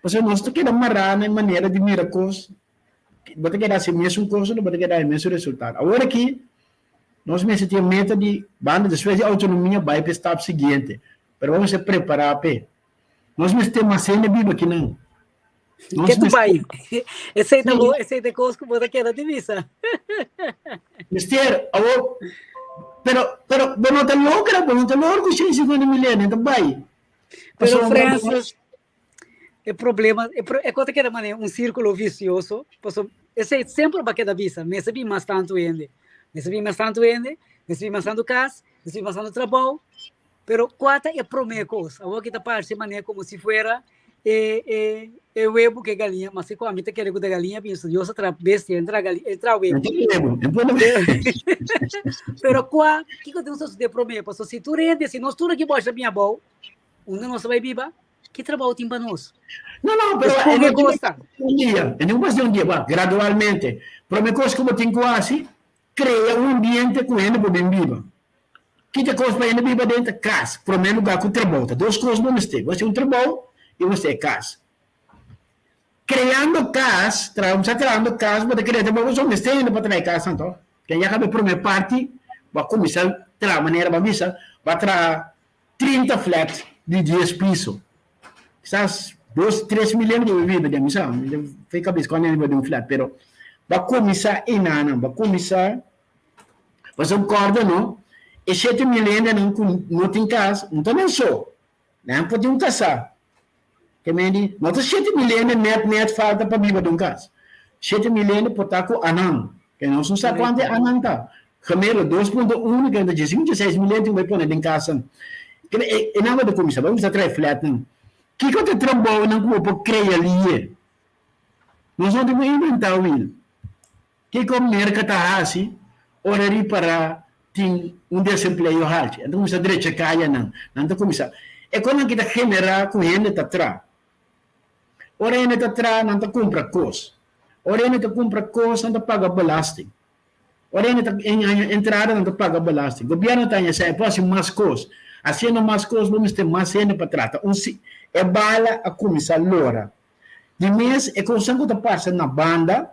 Pasobra nos ta keda mara na e manera di mira cos. Bo ta keda hasi mesun kos bo ta keda haña mesun resultado. Awor aki nos mester tin e meta di banda despues di outonomia bai pa e stap siguiente, pero bo mester prepará p'e. Nos mester mas hende biba akinan. Nos Ke tu bai? Esei ta bo, esei ta e kos ku bo ta keda di bisa. Mester, awor, pero, pero bo no ta logra, bo no ta logra ku 150 mil hende ta bai. Pero Francis, E problema, e, pro, e kota keda mane un sírkulo visioso, paso esei semper ba keda bisa, mester bin mas tantu hende, mester bin mas tantu hende, mester bin mas tantu kas, mester bin mas tantu trabou, pero kua ta e promé kos? Awor ki ta parse mane komo si fuera e, e, e webu ke galiña, ma si ku ami ta kere ku ta galiña bin, so Dios a traha bestia, e traha galiña, e traha webu. Pero kua, kiko tin un sosodé promé? Paso si tur hende, si nos tur aki bòsha bin abou, Unda nos ta bai biba? Ki trabou tin pa nos? No, no, pero Escoge e no cos ta. un dia, e no pas di un dia, bah, gradualmente. Prome cos cu bo tin cu haci, crea un ambiente cu hende por bin biba. Kita cos pa hende biba den ta cas, prome lugar cu trabou. Ta dos cos bo mester, bo mester un trabou y bo mester e cas. Creando cas, tra, sa trahando cas, bo ta crea trabou, bo so mester hende pa traha e casnan toch? Ken ya caba e prome parti, bo a cuminsa traha manera bo a bisa, bo a traha 30 flat di 10 piso. Kisas dos, tres mil hende debe biba den, mi sa, mi ta fei kabes kuantu hende biba den un flat, pero bo a kuminsá enanan, bo a kuminsá, pasobra kòrda no, e 7000 hendenan ku no tin kas, no ta nan so, nan por tin un kasá. Ke men di, no ta 7000 hende nèt nèt falta pa biba den un kas. 7000 hende por ta ku anan, ke nos no sa kuantu e anan ta. Gemelo 2.1 ke ta djesi 16 mil hende tin ku bai pone den kasanan. Kende e e nan bai kuminsá, bai kuminsá traha e flatnan. Kiko ta e trabounan ku bo por krea liye? Nos no tin ku inventá wiel. Kiko Merka ta hasi ora ripará tin un desempleo haltu? Nan ta kuminsá drecha kayanan. Nan ta kuminsá. E konan ki ta generá ku hende ta traha. Ora hende ta traha nan ta kumpra kos. Ora hende ta kumpra kos nan ta paga belasting. Ora hende ta haña entrada nan ta paga belasting. Gobierno ta haña esei por hasi mas kos. Hasiendo mas kos bo mester mas hende pa trata. Un si e bala a kuminsá lora. Di mes e kosnan ku ta pasa na banda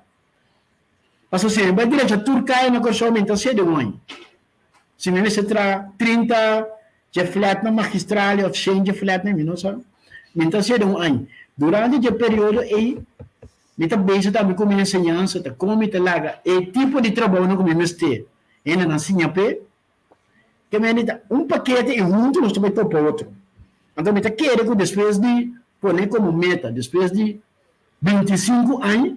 pasobra si mi bai drecha tur kaya na Kòrsou mi ta sede un aña. Si mi mester traha 30 dje flatnan magistrale òf shen dje flatnan mi no sa. Mi ta sede un aña. Durante dje periodo ei. Mi ta bezig tambe ku mi enseñansa, ta kon mi ta laga e tipo di trabounan ku mi mester hendenan siña p'e. Ke mende ta un pakete i huntu nos ta bai topa otro. Anto mi ta kere ku despues di pone komo meta, despues di 25 aña,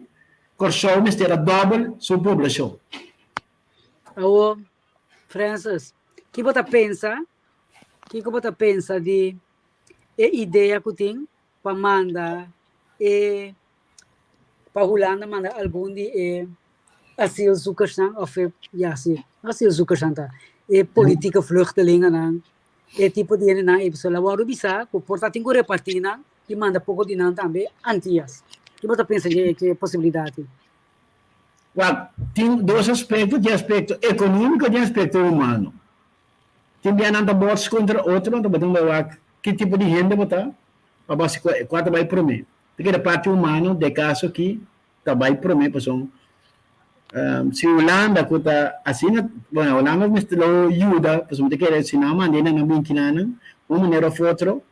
Kòrsou mester a dòbel su poblashon. Awor, Francis, ki bo ta pensa? Kiko bo ta pensa di e idea ku tin pa manda e pa Hulanda manda algun di e asielzoekersnan of e ya si asielzoekersnan ta e politieke vluchtelingennan e tipo di hendenan ei pasobra lo wòrdu bisa ku por ta tin ku repartí nan i manda poko di nan tambe Antias. Ki bo ta pensa di e posibilidat ei? Wak, tin dos aspekto, tin aspekto ekonómiko, tin aspekto humano. Tin bia nan ta bots kontra otro, anto bo tin bai wak ki tipo di hende bo ta, pa bo hasi kua ta bai promé. Ta keda parti humano den kaso aki ta bai promé pasobra si Hulanda ku ta asina, bueno Hulanda mester lo yuda pasobra mi ta kere si nan manda nan bin kinanan un manera of otro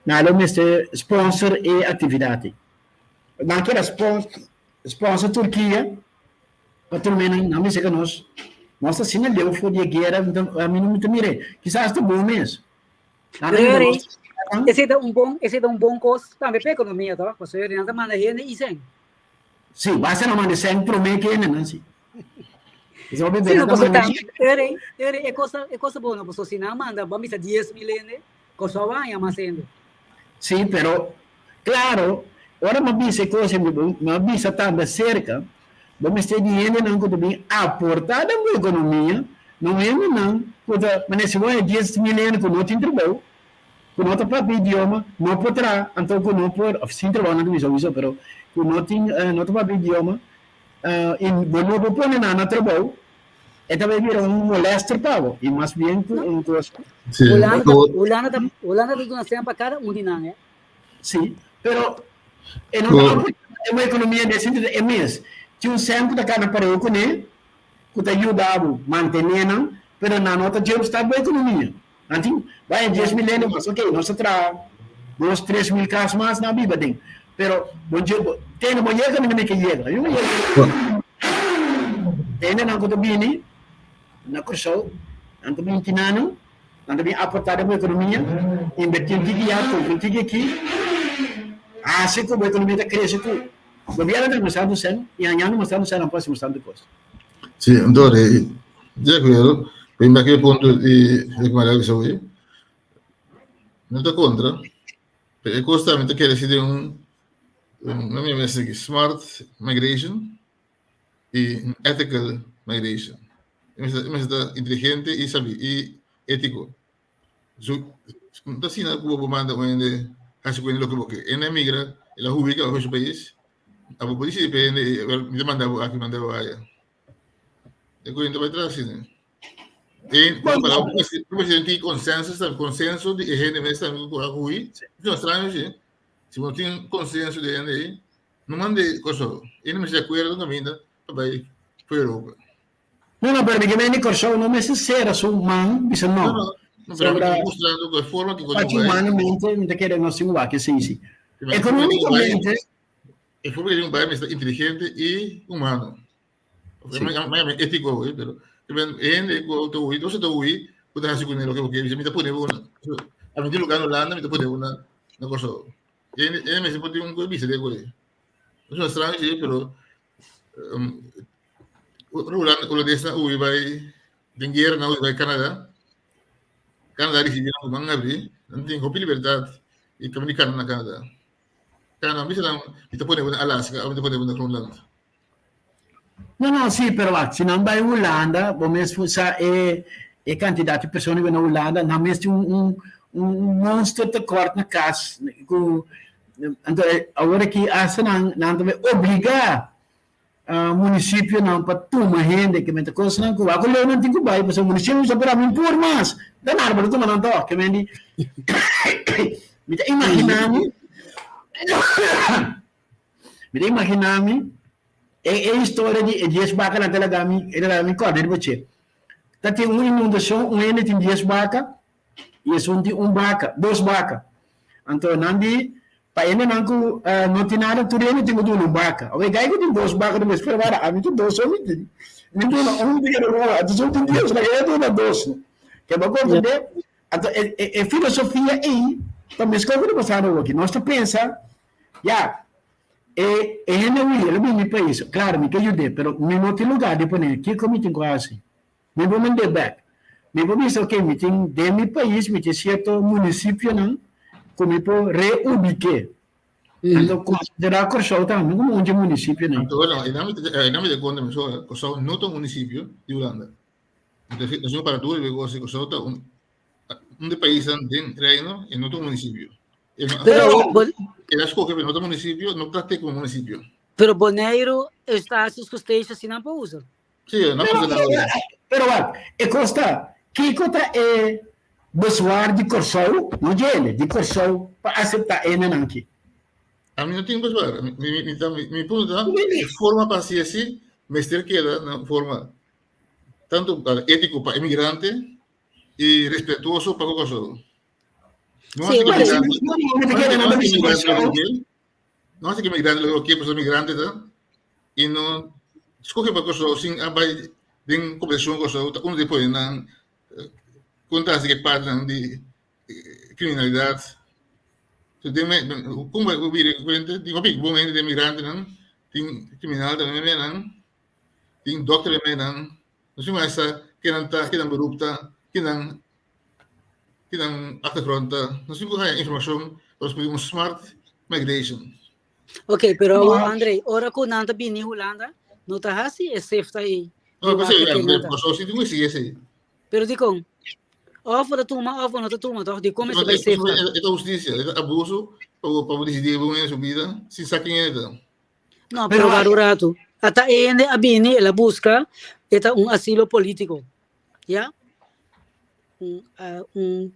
nan lo mester sponsor e aktividat ei. Nan keda sponsor Turkia pa tur men nan bisa ku nos nos ta asina leu for di e guera ami no ta mira kisas ta bon mes. Pero esei ta un bon esei ta un bon kos tambe pa ekonomia to pasobra nan ta manda hende i sèn. Si, basta nan manda sèn promé ke hende nan si. Si, no pasobra tambe ere e kos e kos ta bon no pasobra si nan manda bo a bisa 10,000 hende Kòrsou a haña mas hende. Si, pero klaro ora mi a bisa e kos ei mi a bisa tambe aserka bo mester di hendenan ku ta bin aportá den bo ekonomia, no hendenan ku ta manera si bo haña 10,000 hende ku no tin trabou, ku no ta papia idioma, no por traha, anto ku no por, òf sin trabou nan ta bisa awiso, pero ku no tin no ta papia idioma i bo no por pone nan na trabou, e ta bai bira un molèster pa bo i mas bien ku un kos. Sí, Hulanda ta, Hulanda ta, Hulanda ta duna sèn pa kada un di nan, eh. Sí, pero e no ta aportá den bo ekonomia den e sentido e mes. Tin un sèn ku ta kana pareu kuné, ku ta yuda bo mantené nan, pero nan no ta jumpstart bo ekonomia. Nan tin, bai 10,000 hende mas, ok, nos ta traha dos, 3000 kas mas nan biba den, pero bo tene bo yega kaminda mi ke yega. Mi no yega. Hendenan ku ta bini na Kòrsou, nan ta bini kinanu, Nan ta bin aportá den bo ekonomia, invertí un tiki ya, kumpra un tiki aki, hasi ku bo ekonomia ta krese ku gobièrnu ta mostrando sèn i añando mostrando sèn nan por hasi mostrando kos. Sí, anto di akuerdo, pero mi a punto di loke Maria a bisa hoy, no ta kontra, pero e kos tambe ta kere si den un, no mi a mester aki, smart migration i ethical migration. E mester, e mester ta inteligente i sabi i étiko. So, no ta asina ku bo manda un hende hasi ku hende loke bo ke. Hende a migra, el a hui kaba for su pais, abo por disidi pa hende, mi ta manda bo aki, manda bo aya. E ku hende ta bai tras asina. E para un presidente tin konsensus tambe, konsenso di e hende mes tambe ku a hui. No straño si, si bo no tin konsenso di e hende ei, No mande Kòrsou. E no mester di akuerdo kaminda pa bai for Europa. No, no, pero mi ke mende Kòrsou no mester sera su man bisa no. No, no, no, pero mi ta mustrando ku e forma ku Pachi humanamente mi ta kere nos tin wak esei si. Ekonómikamente. E forma ku tin bai mester inteligente i humano. Sí. Mi étiko, pero hende ku ta hui, nos ta hui, ku ta hasi kuné loke bo ke bisa, mi ta pone bo na, a mi tin lugá na Hulanda, mi ta pone bo na na Kòrsou. E mester por tin un kos bisa de kore. Es un extraño sí, pero um, Hulanda, holandesnan hui bai den guerra nan hui bai Canada. Canada recibi nan ku man abri, nan tin hopi libertad i dominicano na Canada. Canada bisa nan mi ta pone bo na Alaska o mi ta pone bo na Groenland. No, no, sí, pero wak, si nan bai Hulanda, bo mes sa e e kantidat di persona ku na Hulanda, nan mes tin un un un monster tekort na kas ku anto awor aki asta nan nan ta bai obligá munisipionan pa tuma hende ke men ta kosnan ku wak ku leu nan tin ku bai pasobra munisipio bisa pero ami por mas ta nada bo ta tuma nan tòg ke men di mi ta imaginá mi Mi ta imaginá mi e e historia di e dies bakanan ta laga mi e ta laga mi kòrda riba dje. Ta tin un inundashon, un hende tin dies baka i esun tin un baka, dos baka. Anto nan di. Pa hendenan ku no tin nada tur hende tin ku duna un baka. Oke gai ku tin dos baka ta mester wara ami tin dos so mi tin. Mi duna un mi keda rua anto so tin dies laga e duna dos. Ke bo komprende? Anto e filosofia ei ta meskos ku ta pasando awoki. Nos ta pensa ya e hende hui el a bini mi pais klaro mi ke yud'é pero mi no tin lugar di pon'é kiko mi tin ku hasi? Mi por mand'é bek. Mi por bisa ok mi tin den mi pais mi tin sierto munisipionan ku mi por reubik'é. Anto konsiderá Kòrsou tambe komo un dje munisipionan. Anto bueno, e nan e nan mi ta konta mesora, Kòrsou no ta un munisipio di Hulanda. Nos no para tur riba e kos, Kòrsou ta un un di paisnan den Reino e no ta un munisipio. E no Pero el a skohe pa no ta munisipio, no trat'é komo munisipio. Pero Boneiru, Eustatius ku Statia si nan por usa. Sí, no Pero, pasa nada. pero wak, e kos ta, kiko ta e bezwaar di Kòrsou, no djele, di Kòrsou pa aseptá e hendenan aki? Ami no tin bezwaar. Mi, mi, mi, ta, mi, mi punto ta, e forma pa hasi así mester keda na un forma tanto étiko pa emigrante i respetuoso pa ku Kòrsou. No Sí, hasi ku wak. emigrante, No, no, no, no hasi, no, no hasi ku no, emigrante lo ke, No hasi ku imigrante lo ke pasobra imigrante ta i no skohe pa Kòrsou sin a bai den kombersashon ku Kòrsou ta unu di pone nan kon ta hasi ku e partinan di kriminalidat. So den me kon bo bira kuenta tin hopi bon hende den imigrantenan tin kriminal tambe mei nan tin dòkter mei nan no si mas sa kinan ta kinan beroep ta kinan kinan achtergrond ta nos tin ku haña informashon pa nos por tin un smart migration. Ok, pero awor André, ora ku nan ta bini Hulanda, no ta hasi e sefta ei. No, pero sí, pero sí tin ku sigui esei. Pero dikon? Of bo ta tuma of bo no ta tuma, toch? Dikon mester bai sefta? E ta hustisia, e ta abuso pa bo disidí bo hende su bida sin sa ken e ta. No, pero wak un ratu. Ata e hende a bini, el a buska, e ta un asilo polítiko. Ya? Un, uh, un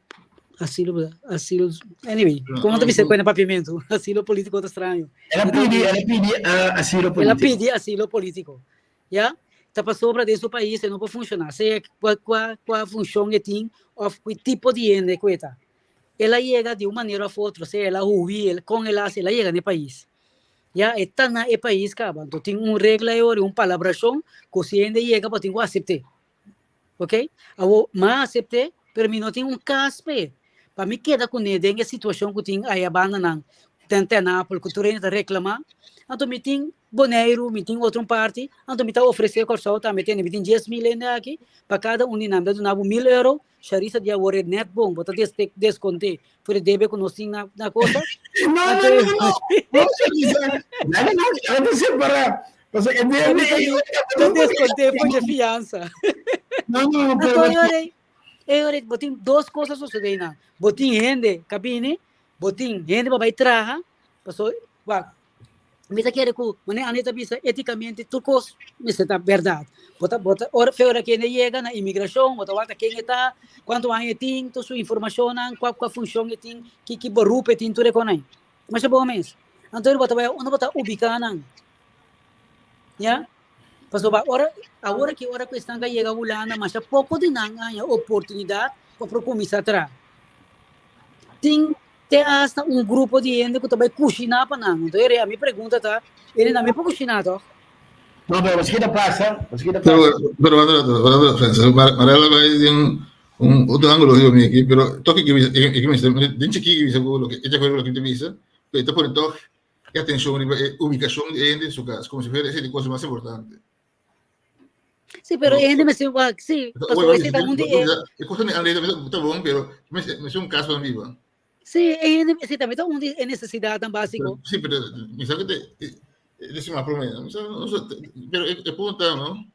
asilo, asilo, anyway, como te bisa cuenta papiamento? Asilo político ta extraño. El a pidi, el a pidi uh, asilo político. El a pidi asilo político. Ya? Ta pasobra den su país e no por funciona. Sea cua, cua, cua funcion e tin of cua tipo di hende cu e ta. El a yega di un manera of otro, sea el a hui, el, con el hace, el a yega na e pais. Ya, e ta na e pais caba. Entonces tin un regla e ora, un palabracion cu si hende yega bo tin cu acepte. Ok? Awo, m'a acepte, pero mi no tin un cas p'e. Pa mi keda cune den e situacion cu tin aya bandanan, den Ten Apel, cu tur hende ta reclama, anto mi tin Boneiru, mi tin otro parti, anto mi ta ofrece Corsou tambe tene, mi tin 10.000 hende aki, pa cada un di nan mi ta duna bo 1.000 euro, Sharissa di awor e net bon, bo ta desconte for e debe cu nos tin na na cosa. No, no, no, no. No, Sharissa. No, no, no, no, separa. Pasobra e debe ei. Ta desconte for dje fiansa. No, no, pero. Anto e ora ei, e ora ei bo tin dos cos a sosode einan. Bo tin hende ka bini, bo tin hende pa bai traha, pasobra wak, Mi ta kere ku manera Andy ta bisa etikamente tur kos mester ta bèrdat. Bo ta bo ta ora fe ora kende yega na imigrashon bo ta wak ta ken e ta, kuantu aña e tin, tur su informashonnan, kua kua funshon e tin, ki ki beroep e tin, tur e konan ei. Masha bon mes. Anto bo ta bai unda bo ta ubiká nan. Ya? Pasobra ora awor aki ora ku esnan ka yega Hulanda masha poko di nan a haña oportunidat pa por kuminsá traha. Tin Te hasta un grupo di hende ku ta bai kushiná pa nan. Entonces rea mi pregunta ta, hende nan mi por kushiná tòg? No, pero paske ta pasa, paske ta pasa. Pero, pero, pero, pero, Marela bai den un otro ángulo riba mi aki, pero tòg e bisa, e bisa, den chikí e bisa ku loke, e acuerdo ku loke ta bisa, pero e ta pone tòg e atenshon riba e ubikashon di e hende den su kas, komo si fuera esei di kosa mas importante. Sí, pero e hende mester wak, sí, pasobra esei ta un di e. E cosa ni André ta bon, pero mester un cas pa nan biba. Sí, e hende esei tambe ta un di e necesidadnan básico. Sí, pero mi sa que te decima prome, mi sa, no sé, pero e punto ta, no?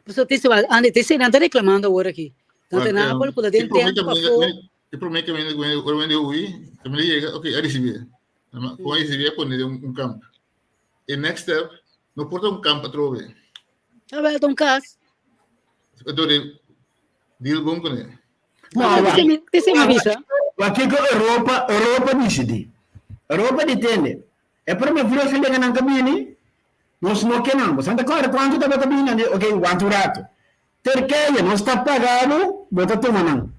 Pasobra te se André, te se nan ta reclamando awor aki. Nan ta Napoli ku ta den tent pafó. E prome que wende ora wende hui, tambe yega, ok, a ricibi. Con a ricibi a pone den un camp. E next step no por ta un kamp atrobe. A wel ta un kas. Enton de deal bon kuné. No, wa. Te mi bisa. Wa kiko Europa, Europa disidí. Europa di tende. E prome vluchtelingennan ka bini, nos no ke nan. Bo sa ta kòrda kuantu tabata bini? Nan di, ok, wanta un ratu. Turkije, nos ta paga bo, bo ta tuma nan.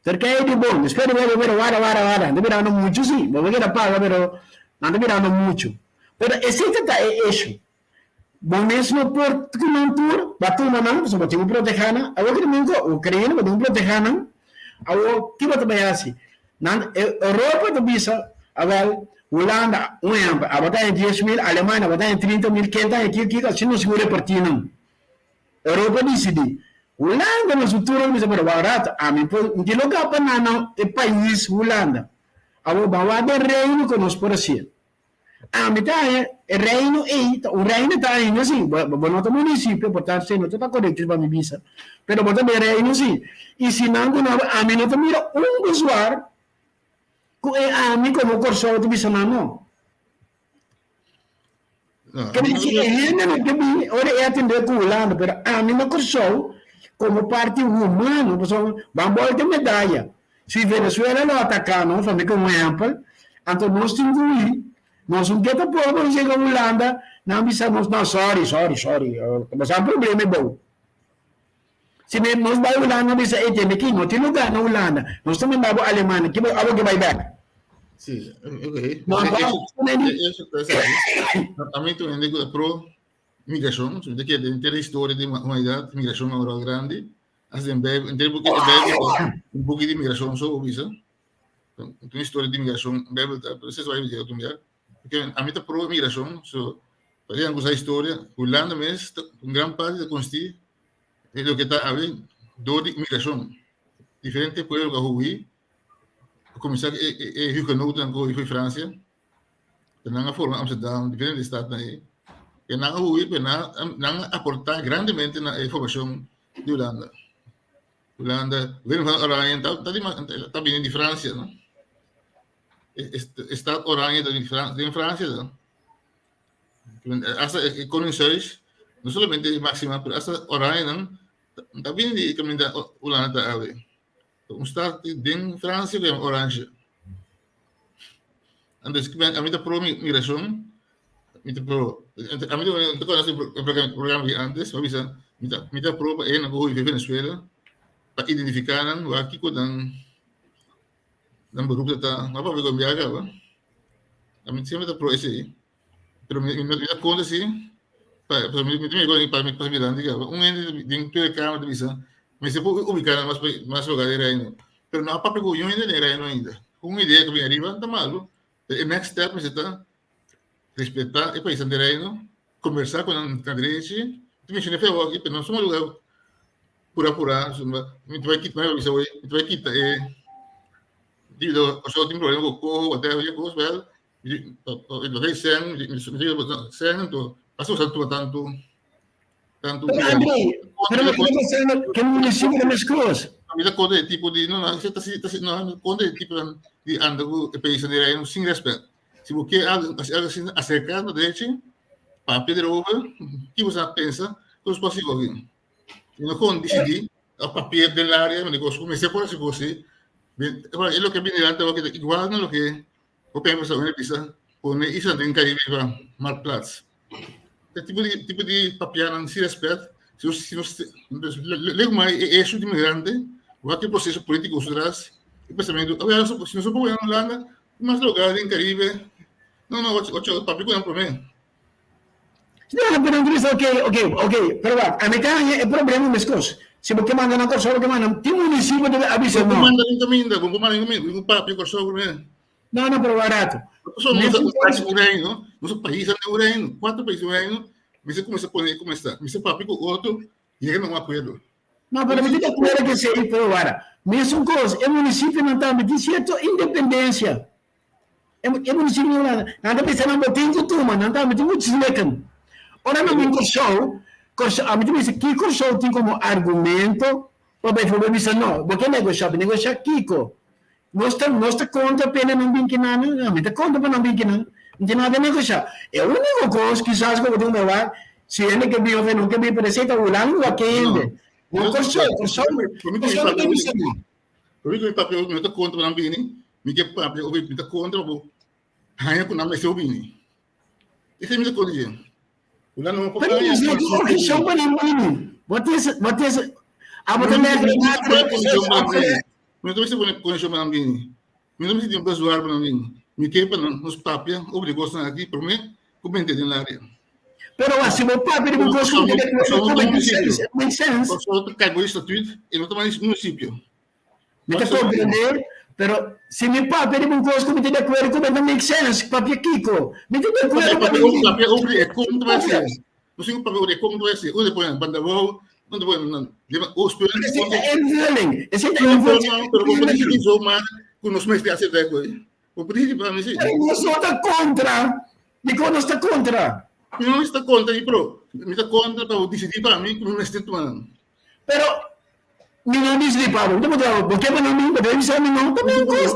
Turkije di bon, despues di wega pero wara wara wara, nan ta birando muchu si, bo por keda paga pero nan ta birando muchu. Pero esei ta ta e issue. Bo mes no por ku nan tur, bo a tuma nan, pasobra bo tin ku proteha nan. Awor ki domingo, Ukraina bo tin ku proteha nan. Awor, ki bo ta bai hasi? Nan, Europa ta bisa, awel, Hulanda, un ehempel, abo ta haña 10,000, Alemania abo ta haña 30,000, ken ta haña kiko kiko, asina nos sigur reparti nan. Europa disidí. Hulanda na su turno bisa, pero wak rato, ami por, mi tin loka pa nan na e pais Hulanda. Awor ban wak den Reino ku nos por hasié. Ami ta haña e Reino ei, ta un Reino ta ainda si, bo bo no ta munisipio, por tanto esei no ta ta korekto pa mi bisa, pero bo ta den Reino si. I si nan duna bo, ami no ta mira un bezwaar ku e ami komo Kòrsou ta bisa nan no. Kende si e hendenan ke bin ora e atendé ku Hulanda, pero ami na Kòrsou komo parti humano, pasobra ban bòlta medaya. Si Venezuela lo ataká nos, pa mi ku un ehèmpel, anto nos tin ku hui, nos un ke ta por por yega Hulanda, nan bisa nos, no, sorry, sorry, sorry, bo sa un problema e bou. Si nos bai Hulanda, nan bisa, ey, tende ki, no tin lugá na Hulanda, nos ta manda bo Alemania, ki bo, abo ke bai bèk? Sí, ok. No, no, Eso, eso, ami tu hende ku ta pro migrashon, si bo kere henter historia di humanidat, migrashon a un ròl grandi. Hasta den Bijbel, henter buki e Bijbel ta un buki di migrashon so bo bisa. Un historia di migrashon, Bijbel ta, pero esei bai otro bia. Porque ami ta pro migrashon, so pa esnan ku sa historia, Hulanda mes ta un gran parti ta konsisti di loke ta awe dor di migrashon. Diferente pueblo ku a hui, a kuminsá ku e hugenotennan ku a hui for Fransia, nan a forma Amsterdam, diferente stadnan ei. E nan a hui, pero nan a aportá grandemente na e formashon di Hulanda. Hulanda, Willem van Oranje ta bini di Fransia, no? E stad Oranje ta den Fransia, no? Hasta e Koningshuis, no solamente Maxima, pero hasta Oranjenan ta bini di kaminda Hulanda ta awe. Un stad den Fransia ku yama Oranje. Entonces, ami ta pro migrashon, mi ta pro, ami ta konosi e programa di antes, mi a bisa, mi ta pro pa e nan ku hui for Venezuela, pa identifiká nan, wak kiko nan nan beroep ta ta, no papia ku biaha kaba. Ami semper ta pro esei, pero mi mi ta kontra si, pa mi mi ta mira pa mi pasa dilanti kaba. Un hende den Tweede Kamer ta bisa, mester por ubiká nan mas mas lugar den Reino, pero no a papia ku niun hende den Reino ainda. Ku un idea ku bini ariba ta malu, pero e next step mester ta respetá e paisnan den Reino, kombersá ku nan na derechi, mi ta menshoná feo aki, pero no suma lugar purá purá, mi ta bai kita, mi ta bai kita e Debido Kòrsou tin problema ku koho, whatever, e kos, wèl, lo ke sèn, sèn anto, pasobra sa tuma tantu, tantu Pero André, pero lo ke ta pasando, ke munisipio ta meskos. Mi ta kontra e tipo di, no, no, ta si, ta si, no, mi kontra e tipo di anda ku e paisnan di Reino sin rèspèt. Si bo ke algu, hasi algu asina, aserká na derechi, papia derover, ki bo sa pensa, ku nos por hasi oki. I no kon disidí a papia den laria, mi negocio ku mester por hasi kos si. E loke bini dilanti awor ta igual na loke hopi aña pasá un bisa pone isla den Caribe riba marktplaats. E tipo di tipo di papianan sin respet, si nos si nos leu kuma e issue di migrante, wak e proseso politico su tras, e pensamentu, si nos no por na Hulanda, mas lugar den Caribe, no no, ocho papia ku nan prome. No, pero Andrés, ok, ok, ok, pero wak, ami ta haña e problema meskos. Si bo ke manda nan Kòrsou, bo ke manda, tin munisipio debe avisa no. Bo manda den kaminda, bo manda den kaminda, bo papia Kòrsou promé. No, no, pero wak rato. Pasobra nos ta un pais un reino, nos ta paisnan den un reino, kuater pais den un reino, mester kuminsá pone kuminsá, mester papia ku otro, yega na un akuerdo. No, pero mi tin di akuerdo ku esei, pero wak, mesun kos, e munisipionan tambe tin sierto independensia. E munisipio di Hulanda, nan ta bisa nan bo tin ku tuma, nan tambe tin ku slikken. Ora nan bin Kòrsou, Kòrsou, ami ta bisa ki Kòrsou tin komo argumento pa bijvoorbeeld bisa no, bo ke negoshá, bo negoshá kiko? Nos ta nos ta kontra p'e nan bin kinan? Ami ta kontra pa nan bin kinan, no tin nada negoshá. E úniko kos kisas ku bo tin ku bai wak, si hende ke bin òf e no ke bin, pero esei ta Hulanda wak ke hende. No Kòrsou, Kòrsou, Kòrsou no ta bisa no. Pero mi papia mi no ta kontra pa nan bini, mi ke papia obi mi ta kontra pa bo haña ku nan mester bo bini. Esei mi ta kontra dje. Ku nan no por Pero haña mi ku no tin obheshon pa nan bini. Wat is, wat is, abo ta No lèg tin na kondishon pa nan bini. Mi no ta mester pone kondishon pa nan bini. Mi no ta mester tin bezwaar pa nan bini. Mi ke pa nan nos papia over di kosnan aki promé ku bente den laria. Pero wak, si bo papia di un kos ku no ta make sense, it make sense. Kòrsou ta kai bo statuut i no ta mas munisipio. Mi ta komprendé, pero si mi papia di un kos ku mi ta di akuerdo ku mi ta make sense, papia kiko? Mi ta di akuerdo pa mi. Papia over di e kon ta bai ser. No sin papia over di e kon ta bai ser. Unda pone banda bou, unda pone nan. Oostpunt. Esei ta invulling. Esei ta invulling. Pero bo por disidí zomaar ku nos mester aseptá e kos. Bo por disidí pa mi si. Pero nos no ta kontra. Dikon nos ta kontra? Mi no ta kontra di pro. Mi ta kontra pa bo disidí pa mi ku mi mester tuma nan. Pero mi no disidí pa bo. Mi ta puntra bo, bo ke pa nan bin? Bo debe bisa mi no. Ta mi kos.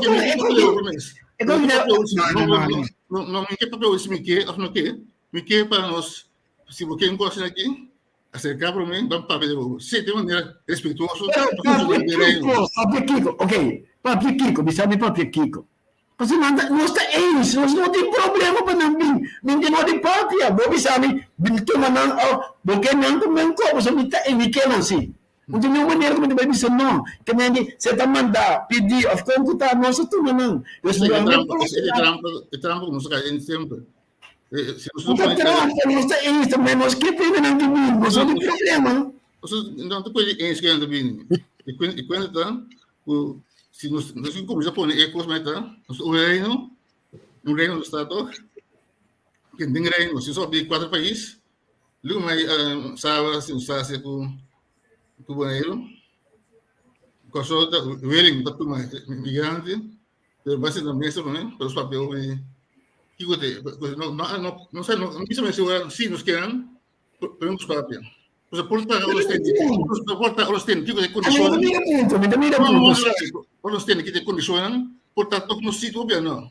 E kos mi ta. No, no, no. No, no, mi ke papia si mi ke òf no ke. Mi ke pa nos, si bo ke un kos aki, aserká promé, ban papia di bo. Si den manera respetuoso. Pero papia kiko, papia kiko, ok, papia kiko, bisa mi papia kiko. Pasobra nan ta, nos ta eens, nos no tin problema pa nan bin. Min tin no di papia, bo bisa mi, bin tuma nan òf bo ke nan ku men ko, pasobra mi ta mi ke nan si. No tin niun manera ku mi ta bai bisa no. Ke men di, se ta manda, pidi òf kon ku ta, nos ta tuma nan. E trampa, e trampa, e trampa ku nos ta kai den semper. No ta trampa, nos ta eens tambe, nos ke pende nan di bini, nos no tin problema. No ta pone eens ke nan ta bini. E kuenta ta ku si nos nos kuminsá pone e kos meta, nos un reino, un reino nos ta toch, ke den reino, si nos di kuater pais, luego mai Saba, si nos hasi ku ku Boneiru, Kòrsou ta willing pa tuma migrante. Pero base na mesa promé, pero papia hopi kiko te, no no no no sa no bisa mester ora si nos kenan pero nos papia. Pues por ta ora ten, por ta ora ten kiko te kondishon. Mi ta mira punto, mi ta mira punto. Ora ten kiko te kondishonnan, por ta tok nos si tobia no.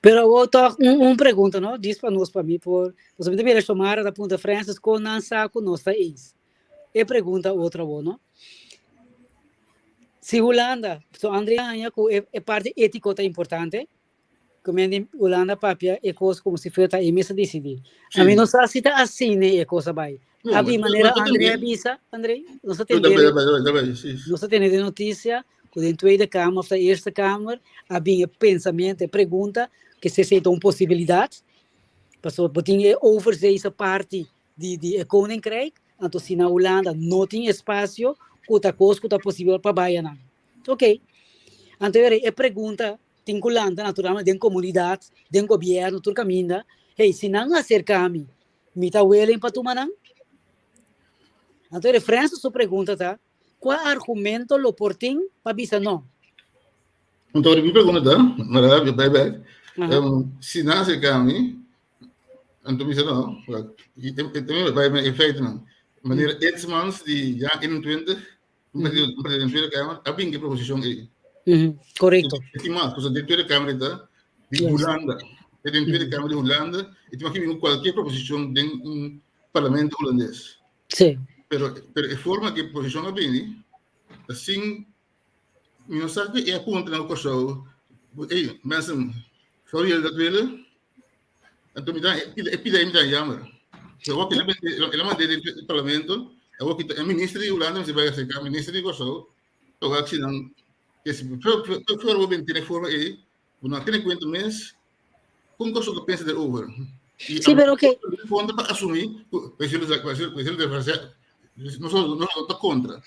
Pero awor toch un, un pregunta, no? Dis pa nos, pa mi por... Pasobra mi ta mira Xiomara ta puntra Francis kon nan sa ku nos ta eens. E pregunta otro awor, no? Si Hulanda, so André haña ku e, e parti étiko ta importante, ku men di Hulanda papia e kos komo si fuera ta e mes a disidí. A mi no sa si ta asina e kos a bai. No, A bi manera André a bisa, André, nos a tende, nos a tende den notisia ku den Tweede Kamer of ta Eerste Kamer a bin e pensamiento, e pregunta, ke si esei ta un posibilidat, pasobra bo tin e overzeese parti di di e koninkrijk, anto si na Hulanda no tin espasio ku ta kos ku ta posibel pa bai anan. Ok. Anto e e pregunta tin ku lanta naturalmente den komunidat, den gobièrnu, tur kaminda, hey, si nan aserka mi, mi ta willing pa tuma nan? Anto e Francis su pregunta ta, kua argumento lo por tin pa bisa no? Anto mi pregunta ta, mara bai bek, si nan aserka mi, Anto mi sa no, in feite man. Meneer Edsmans di jaar 21, un presidente di Tweede Kamer, a bin ku e proposishon ei. Korekto. E tin mas, pasobra den Tweede Kamer ta di Hulanda. E den Tweede Kamer di Hulanda, e tin mag bin ku kualke proposishon den un parlamento hulandes. Sí. Pero, pero e forma ku e proposishon a bini, ta sin mi no sa ku e a puntra na Kòrsou, ey, mensen, zouden jullie dat willen? Anto mi ta e pida mi ta jammer. So wak el a mand'é den e parlamento, awor ki ta e minister di Hulanda mester bai aserká minister di Kòrsou pa wak si nan ke si for bo bin tene forma ei, bo no a tene kuenta mes kon Kòrsou ta pensa derover. Sí, pero oké. Kontra pa asumí ku wij zullen wij zullen nos no ta kontra.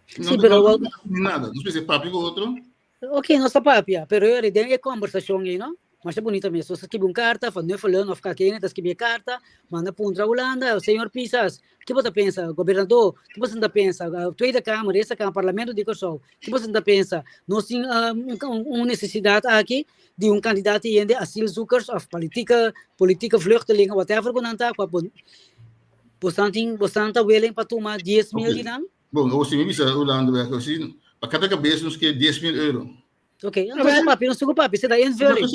Sí, pero No nada, nos mester papia ku otro. Ok, nos ta papia, pero yori den e kombersashon ei, no? Masha bunita mes. Nos ta skibi un karta van Nuffelen of kakene ta skibi e karta, manda puntra Hulanda, señor Pisas, ki bo ta pensa? Gobernador, ki boso ta pensa? Tweede Kamer, Eerste Kamer, Parlamento di Kòrsou, ki boso ta pensa? Nos tin un nesesidat aki di un kandidat di hende asielzoekers of politieke, politieke vluchtelingen, whatever ku nan ta, ku bo boso tin, boso ta willing pa tuma 10.000 di nan? Bon, awor si mi bisa Hulanda wèk, si pa kada kabes nos ke 10.000 euro. Ok, anto papi, nos tuku papi, se da invulling.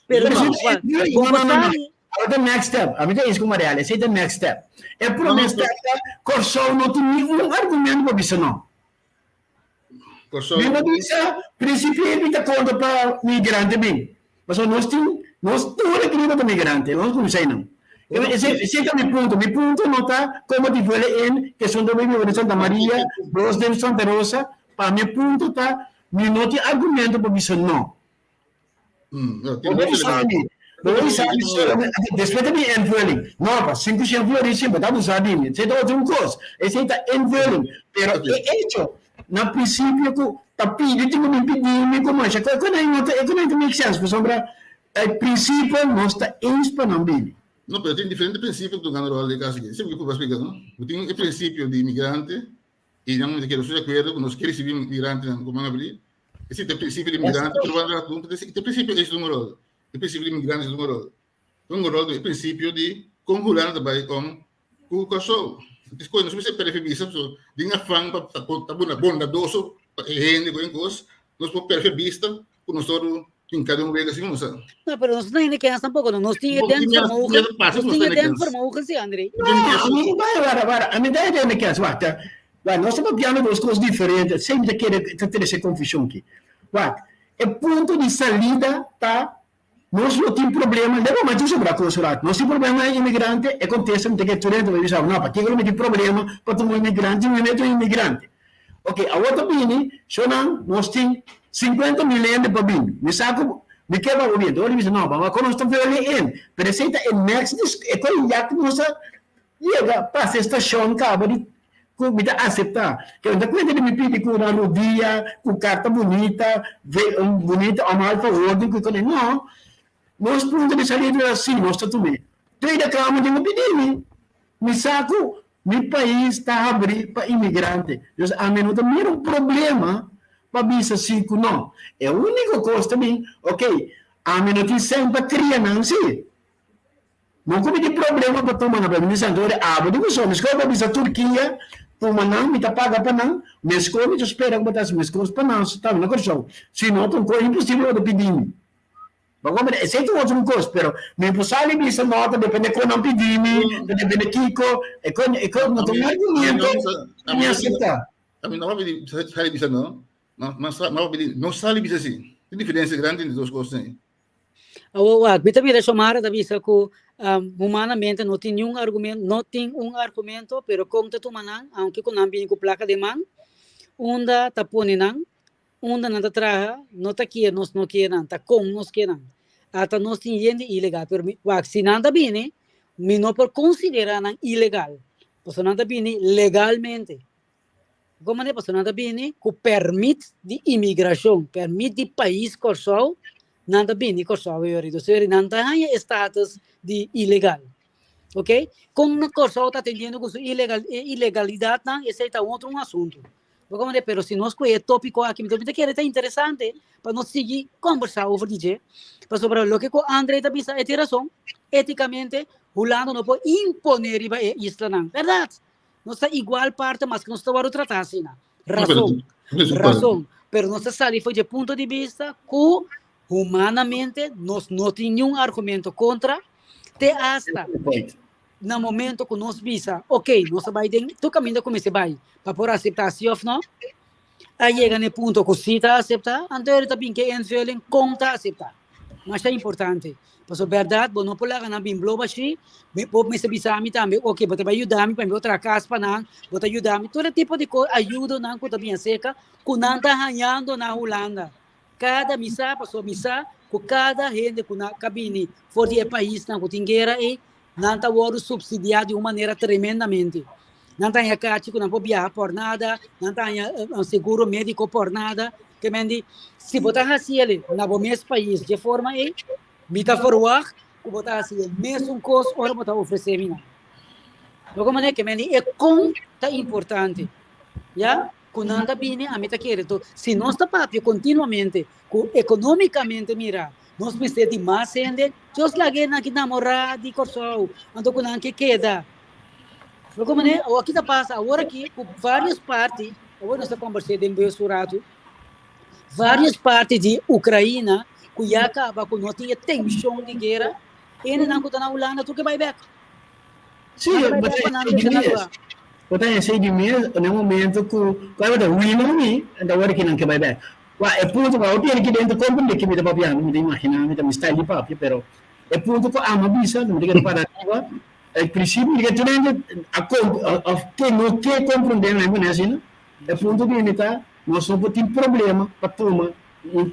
Pero no, no, no, no, no. Awor ta next step. Ami ta eens ku Marielle, esei ta next step. E promé step ta Kòrsou no tin niun argumento pa bisa no. Kòrsou. Mi no bisa prinsipio mi ta kontra pa migrante bin. Pasobra nos tin, nos tur aki riba ta migrante, nos kuminsá einan. Esei, esei ta mi punto. Mi punto no ta komo di vuele en ke son ta biba den Santa Maria, dos den Santa Rosa. Pa mi punto ta, mi no tin argumento pa bisa no. No, tin Bo mucho bisa mi, bo bisa mi solamente, despues ta bin invulling. No, pa 500 florin si, bo ta abusa di mi. Esei ta otro un kos. Esei ta invulling. Pero e hecho, na principio ku ta pidi, tin ku bin pidi mi ku masha kos, e no ta, e no ta make sense, pasobra e principio nos ta eens pa nan bini. No, pero tin diferente principio ku ta gana ròl den e kaso aki. Esei ku bo a splika, no? Bo tin e principio di imigrante i nan mester keda su di akuerdo ku nos ke risibí migrantenan ku nan a bini. Esei ta e principio di migrante, pero wak rato, e principio ei ta un ròl. E principio di migrante ta un ròl. Un ròl ta e principio di kon Hulanda ta bai om ku Kòrsou. Despues nos mester pèrdè vista pasobra den afan pa ta bondadoso pa e hende ku e kos, nos por pèrdè vista ku nos todo tin kada un wega sin usa. No, pero nos no hende kens tampoco, no. Nos tin e denkvermogen, nos tin e denkvermogen, sí, André. No, ami no bai, wara, wara, ami ta e hende kens, wak, ta, wak, nos ta papiando dos kos diferente, semper ta kere, ta trese konfushon aki. Wak, e punto di salida ta Nos no tin problema, leba mas di sobra cos rato. Nos tin problema e inmigrante, e contesta mi ta kere tur hende ta bisa, no, pakico lo mi tin problema pa tuma un inmigrante, mi mete un inmigrante. Ok, awor ta bini, shonan, nos tin 50.000 hende pa bini. Mi sa cu mi ke pa bo bini. Awor mi bisa, no, baba con nos ta vele in. Pero esey ta e next, e con ya cu nos a yega pasa e stacion caba di Ku mi ta aseptá. Ke no ta kuenta di mi pidi ku na rodia, ku karta bunita, ve un bunita òf mal verhouding ku kuné. No. Nos punto di salida ta si nos ta tum'é. Tweede Kamer tin ku pidi mi. Mi sa ku mi pais ta habrí pa imigrante. Dus ami no ta mira un problema pa bisa si ku no. E úniko kos ta bin, okey, ami no tin sèn pa kria nan si. No ku mi tin problema pa tuma nan, pero mi bisa anto abo di kuso, meskos bo bisa Turkia, tuma nan, mi ta paga pa nan, meskos mi ta spera ku bo ta hasi meskos pa nan tambe na Kòrsou. Si no ta un kos imposibel bo ta pidi mi. Bo komprende? Esei ta otro un kos, pero mi por sali bisa no, ta depende kon nan pidi mi, ta depende kiko, e kos e kos no ta un argumento ku mi asepta. Ami no a pidi sali bisa no, ma ma a pidi no sali bisa si. Tin diferensia grandi entre dos kosnan ei. Awor wak, mi ta mira Xiomara ta bisa ku humanamente no tin niun argumento, no tin un argumento, pero kon ta tuma nan, aunke ku nan bini ku plaka den man, unda ta pone nan, unda nan ta traha, no ta kier nos no kier nan, ta kon nos kier nan. Ata nos tin yen di ilegal, pero mi, wak, si nan ta bini, mi no por konsiderá nan ilegal, pasobra nan ta bini legalmente. Kon manera? Pasobra nan ta bini ku pèrmit di imigrashon, pèrmit di pais Kòrsou, nan ta bini Kòrsou ayori. Dus ayori nan ta haña e status di ilegal. Oke? Kon na Kòrsou ta atendiendo ku su ilegal, e ilegalidatnan, esei ta otro un asuntu. Bo komprende? Pero si nos kohe e tópiko aki, mi ta kere ta interesante pa nos sigui kòmbersá over di dje, pasobra loke ku Andre ta bisa e tin rason, étikamente Hulanda no por imponé riba e islanan. Bèrdat! Nos ta igual parte, maske nos ta wòrdu tratá asina. Rason, rason. Pero nos ta sali for dje punto di bista ku humanamente nos no tin niun argumento kontra, te asta na momento ku nos bisa, ok, nos ta bai den tur kaminda ku mester bai pa por aseptá si òf no, a yega na e punto ku si ta aseptá, anto e ta bin ke invulling kon ta aseptá. Masha importante. Pasobra bèrdat bo no por laga nan bin blo bashí, mi bo mester bisa mi tambe, ok, bo ta bai yuda mi pa mi por traha kas pa nan, bo ta yuda mi, tur e tipo di kos, ayudonan ku ta bin aserka ku nan ta hañando na Hulanda. Kada mi sa, pasobra mi sa ku kada hende ku na ka bini for di e paisnan ku tin guera ei, Nan ta wòrdu supsidiá di un manera tremendamente. Nan ta haña kachi ku nan por biaha por nada, nan ta haña un seguro médiko por nada. Ke men di, si bo ta hasi el na bo mes pais dje forma ei, mi ta ferwagt ku bo ta hasi e mesun kos ora bo ta ofresé mi nan. Loko manera ke men di e kon ta importante, ya, ku nan ta bini, ami ta kere to si nos ta papia kontinuamente ku ekonómikamente mira Nos mester di mas hende, Dios laga e nan ki namorá di Kòrsou, anto ku nan ke keda. Lo ku manera, awor ki ta pasa awor aki ku vários parti, awor nos ta kombers'é den bus un ratu, vários parti di Ukraina ku ya kaba ku no tin e tenshon di guera, hendenan ku ta na Hulanda tur ke bai bèk. Sí, Nan ta bai bo bèk ta pa nan esei di drenta na mes. lugá. Bo ta esei di mes na e momento ku ku a tabata hui nan mi, anto awor aki nan ke bai bèk. Wak, e punto ku abo tene ki dentro komprende ki mi ta papiando, mi ta imaginá, mi ta mi style di papia, pero e punto ku amo a bisa, mi ta keda para ariba, e prinsipio mi ta keda tur hende a of ke no ke komprende mi pone asina, e punto di mi ta. Nos no por tin problema pa tuma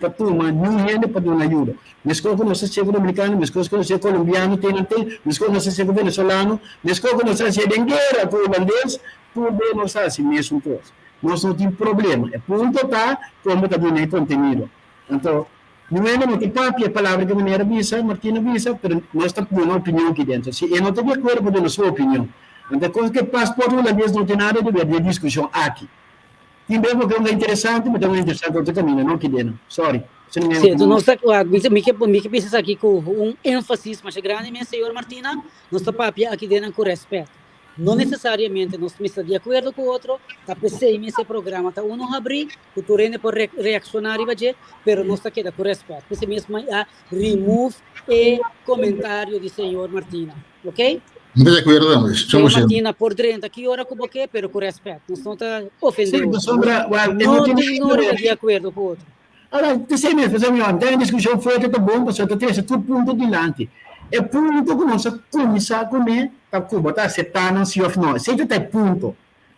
pa tuma niun hende pa duna ayuda. Meskos ku nos a hasié ku dominikano, meskos ku nos a hasié ku kolombiano te nan te, meskos ku nos a hasié ku venezolano, meskos ku nos a hasié den guera ku hulandes, tur be nos a hasi mesun kos. Nos no tin problema. E punto ta kon bo ta duna e kontenido. Anto, niun hende no ta papia e palabra ku manera bisa, Martina bisa, pero nos ta duna opinion aki dentro. Si e no ta di akuerdo por duna su opinion. Anto e kos ku e pasport hulandes no tin nada di ber di e diskushon aki. Tin bes bo ke un ta interesante, bo ta un interesante otro kaminda, no kidena. Sorry. Esei no mi Sí, enton nos ta, mi ke, mi ke bisa esaki ku un énfasis masha grandi mes, señor Martina, nos ta papia aki den nan ku rèspèt. No nesesariamente nos mester di akuerdo ku otro, ta p'esei mes e programa ta unu habrí, ku tur hende por reakshoná riba dje, pero nos ta keda ku rèspèt. P'esei mes mi a remove e komentario di señor Martina. Ok? Mi ta di akuerdo tambe. Señor Martina por drenta ki ora ku bo ke, pero ku rèspèt. Nos no ta ofendé Sí, otro. pasobra, well, e no No tin tin no riba di akuerdo ku otro. Ahora, p'esei mes, p'esei mi tin e diskushon fuerte ta bon, pasobra ta trese tur punto dilanti. E punto ku nos a kuminsá kuné ta ku bo ta aseptá nan si òf no. Esei ta ta e punto.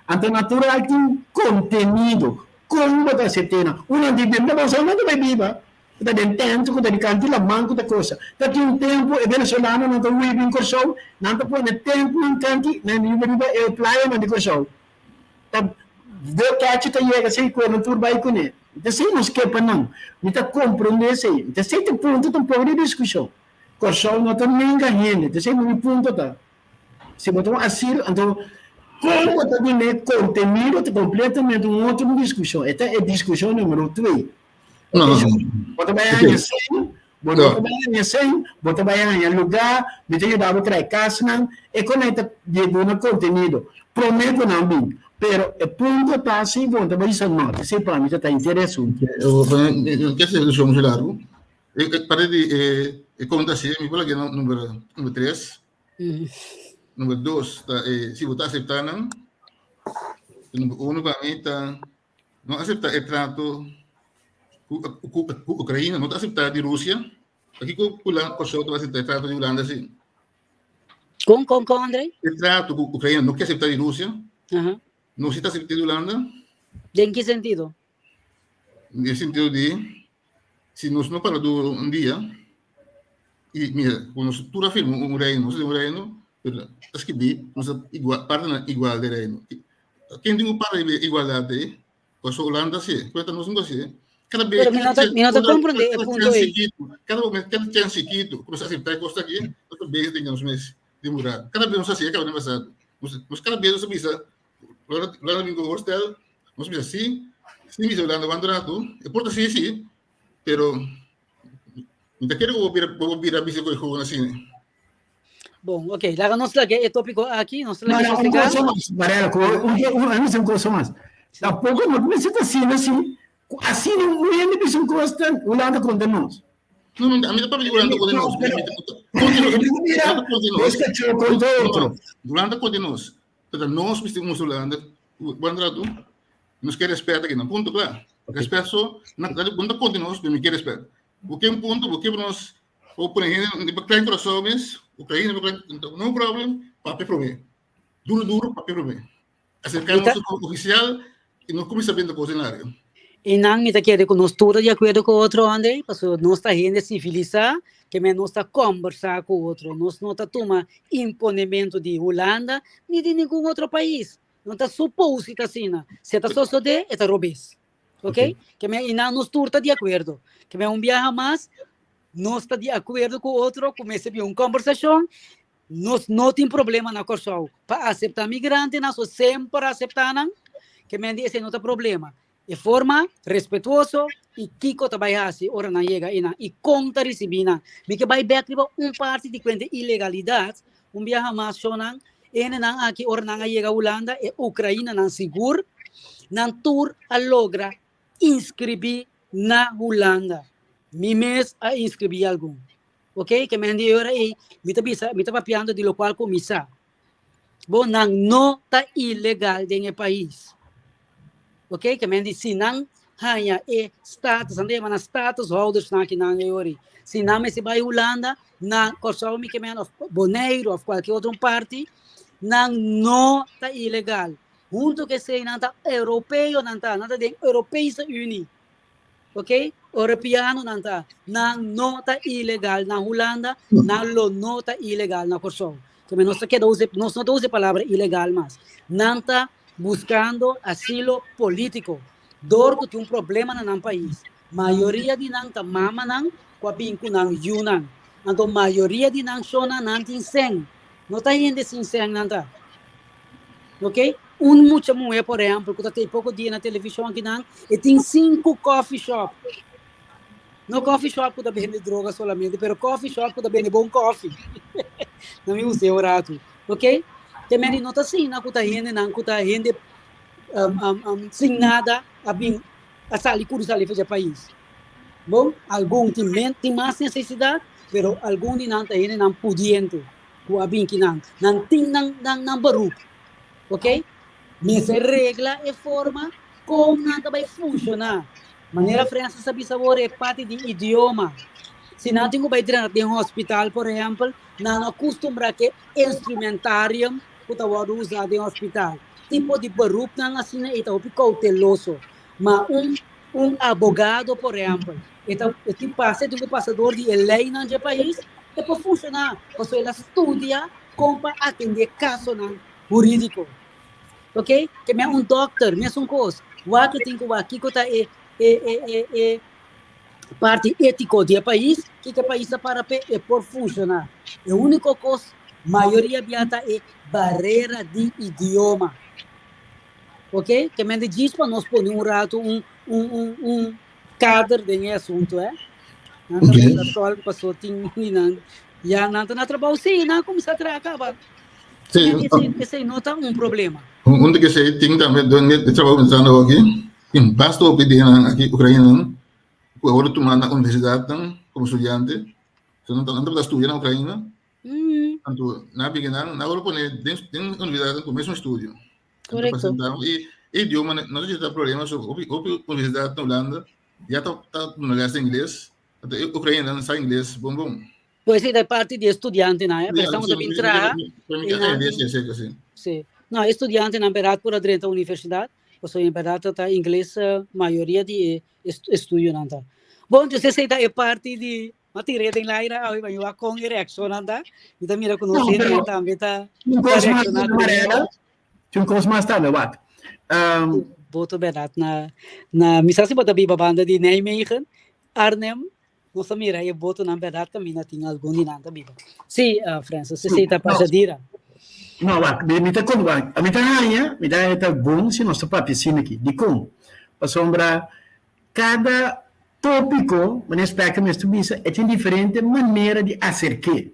Anto natural tin kontenido. Kon bo ta asept'é nan? Un nan di, Bo sa no ta bai biba. Ku ta den tent, ku ta di kanti laman, ku ta kosa. Ta tin un tempu e venezolanonan ta hui bin Kòrsou, nan ta pone tentnan kanti nan riba riba e playanan di Kòrsou. Ta kechi ta yega esei ku nan tur bai kuné. Ta esei nos ke pa nan. Mi ta komprondé esei. Ta esei ta e punto tampoko di diskushon. Kòrsou no ta nenga hende. Ta esei mi punto ta. Si bo ta un asilo, anto kon bo ta dun'é kontenido ta kompletamente un otro diskushon. E ta e diskushon numero twee. No, no, no. Bo ta bai haña sèn, bo no ta bai haña sèn, bo ta bai haña lugá, mi ta yuda bo trae kasnan, e konai ta duna kontenido promé ku nan bin. Pero e punto ta si bo no ta bai bisa no, esei pa mi ta ta interesante. No ke hasi e diskushon muchu largu. E parti di e konta si, mi por laga number number tres. Number dos ta e si bo ta aseptá nan. Number uno pa mi ta No aseptá e trato ku ku Ukraina no ta aseptá di Rusia. Pakiko Kòrsou ta aseptá e trato di Hulanda si? Kon kon kon André? E trato ku Ukraina no ke aseptá di Rusia. No si ta aseptá di Hulanda. Den ki sentido? Den sentido di si nos no para duro un dia i mira ku nos tur a firma un reino, nos tin un reino, pero ta skibí nos ta igual partenan igual den reino. Ken tin ku para riba e igualdat ei? Pasobra Hulanda ta hasié, kuenta nos no ta hasié. Kada bes, Pero mi no ta, mi no ta komprendé e punto ei. Kada kada chèns chikitu ku nos aseptá e kos aki, nos ta bezig den nos mes di murá. Kada bes nos hasié kaba den pasado. Nos kada bes nos a bisa, Hulanda bin ku hostel, nos bisa sí, sí bisa Hulanda wanta un ratu, e por ta sí sí, pero mi ta kere ku bo bira bo bira bisa ku e hoben asina. Bon, ok, laga nos laga e tópiko aki, nos laga no, no, un cosa mas, Varela, ku un, un, un, un cosa mas. Tampoco no mester ta asina así, ku asina un hende bisa un cosa, Hulanda kontra nos. No, no, a mi ta papia di Hulanda kontra nos. Mira, nos kachó kontra otro. Hulanda kontra nos. Pero nos mester mustra Hulanda, buen rato, nos ke respet aki, nan punto kla. Respet so, nan ta kontra nos, pero mi ke respet. Bo ke un punto, bo ke nos Bo pone hende riba klein Curaçao mes, Oekraïne riba klein, no problem, papia promé. Duro duro, papia promé. Acerca nos oficial y no cuminsa bende cos den área. I nan mi ta kere ku nos tur ta di akuerdo ku otro, André, pasobra nos ta hende sivilisá, ke men nos ta kòmbersá ku otro. Nos no ta tuma imponementu di Hulanda ni di ningun otro pais. No ta supos si ta asina. Si e ta sosodé, e ta robes. Ok? Ke men i nan nos tur ta di akuerdo. Ke men un biaha mas, nos ta di akuerdo ku otro, ku mester bin un kòmbersashon. Nos no tin problema na Kòrsou pa aseptá migrantenan, so semper a aseptá nan. Ke men di esei no ta problema. E forma respetuoso i kiko ta bai hasi ora nan yega einan i kon ta risibí nan. Mi ke bai bèk riba un parti di kuenta ilegalidat, un biaha mas shownan, e hendenan aki ora nan a yega Hulanda, e Ukrainanan sigur, nan tur a logra inskribí na Hulanda. Mi mes a inskribí algun. Ok, ke men di e ora ei, mi ta bisa, mi ta papiando di lokual ku mi sa. Bo nan no ta ilegal den e pais. Ok, ke men di si nan haña e status, nan ta yama nan status houders nan akinan e ora ei. Si nan mester bai Hulanda, na Kòrsou mi ke men, òf Boneiru òf kualke otro parti, nan no ta ilegal. Huntu ku esei nan ta europeo nan ta, nan ta den Europese Unie. Ok, europeano nan ta. Nan no ta ilegal na Hulanda, nan lo no ta ilegal na Kòrsou. Keme nos ta keda usa, nos no ta usa e palabra ilegal mas. Nan ta buskando asilo polítiko dor ku tin un problema na nan pais. Mayoria di nan ta mamanan ku a bin ku nan yunan. Anto mayoria di nan shonnan nan tin sèn. No ta hende sin sèn nan ta. Ok? Un mucha muhé, por ehèmpel, ku ta tei poko dia na televishon akinan, e tin sinku coffee shop. No coffee shop ku ta bende droga solamente, pero coffee shop ku ta bende bon koffie. Na mi gusta e un ratu. Ok? Te mende no ta asina ku ta hendenan ku ta hende um, um, um, sin nada a bin a sali kuru sali for dje pais. Bon, algun tin men, tin mas nesesidat, pero algun di nan ta hendenan pudiente ku a bin kinan. Nan tin nan, nan, nan beroep. Ok? Mester regla e forma kon nan ta bai funshoná. Manera Francis a bisa awor e parti di idioma. Si nan tin ku bai drenta den hospital, por ehèmpel, nan no a kustumbrá ku e instrumentarium ku ta wòrdu usá den hospital. Tipo di beroepnan asina ei ta hopi kouteloso. Ma un un abogado, por ehèmpel, e ta e tin pasa e tin ku pasa dor di e leinan dje pais, e por funshoná pasobra el a studia kon pa atendé kasonan hurídiko. Ok? Ke men un dòkter, mesun kos. Wak e tin ku wak kiko ta e e e e e parti étiko di e pais, kiko e pais ta para p'e, e por funshoná. E úniko kos, mayoria bia ta e barera di idioma. Ok? Ke men di djis pa nos pone un ratu un un un un kader den e asuntu, eh. Nan ta manda tòlk paso tin di nan ya nan ta na trabou, sí, nan a kuminsá traha kaba. Sí, Esei, esei no ta un problema. Un di esei tin tambe den e trabou ku mi ta haciendo aki, tin basta hopi di nan aki ukrainonan ku a wòrdu tuma na universidatnan komo studiante. So nan tabata studia na Ukraina, anto nan a bini nan, nan a wòrdu pone den den universidatnan ku mesmu estudio. Korekto. I e idioma no ta ta problema, so hopi hopi universidat na Hulanda ya ta ta duna lès di ingles, anto e ukrainonan sa ingles bon bon. Pues esei ta e parti di e studiantenan, eh, pero esnan ta bin traha. Sí. No, e studiantenan berdad por a drenta universidad, pasobra en berdad ta ingles mayoria di e estudionan ta. Bon, entonces esei ta e parti di, m'a tira den laira awe pa mi wak kon e reaccionnan ta. Mi ta mira ku nos hendenan tambe ta reacciona primero. Tin un kos mas tambe, wak. Boto berdad na, na, mi sa si bo ta biba banda di Nijmegen, Arnhem, Nos a mira e botonan berdad caminda tin algun di nan ta biba. Sí, Francis, esey ta pa Jadira. No, wak, mi ta kon, wak, mi ta haña, mi ta haña ta bon si nos ta papia asina aki. Dikon? Pasobra kada tópiko, manera Spectrum mester bisa, e tin diferente manera di aserk'é.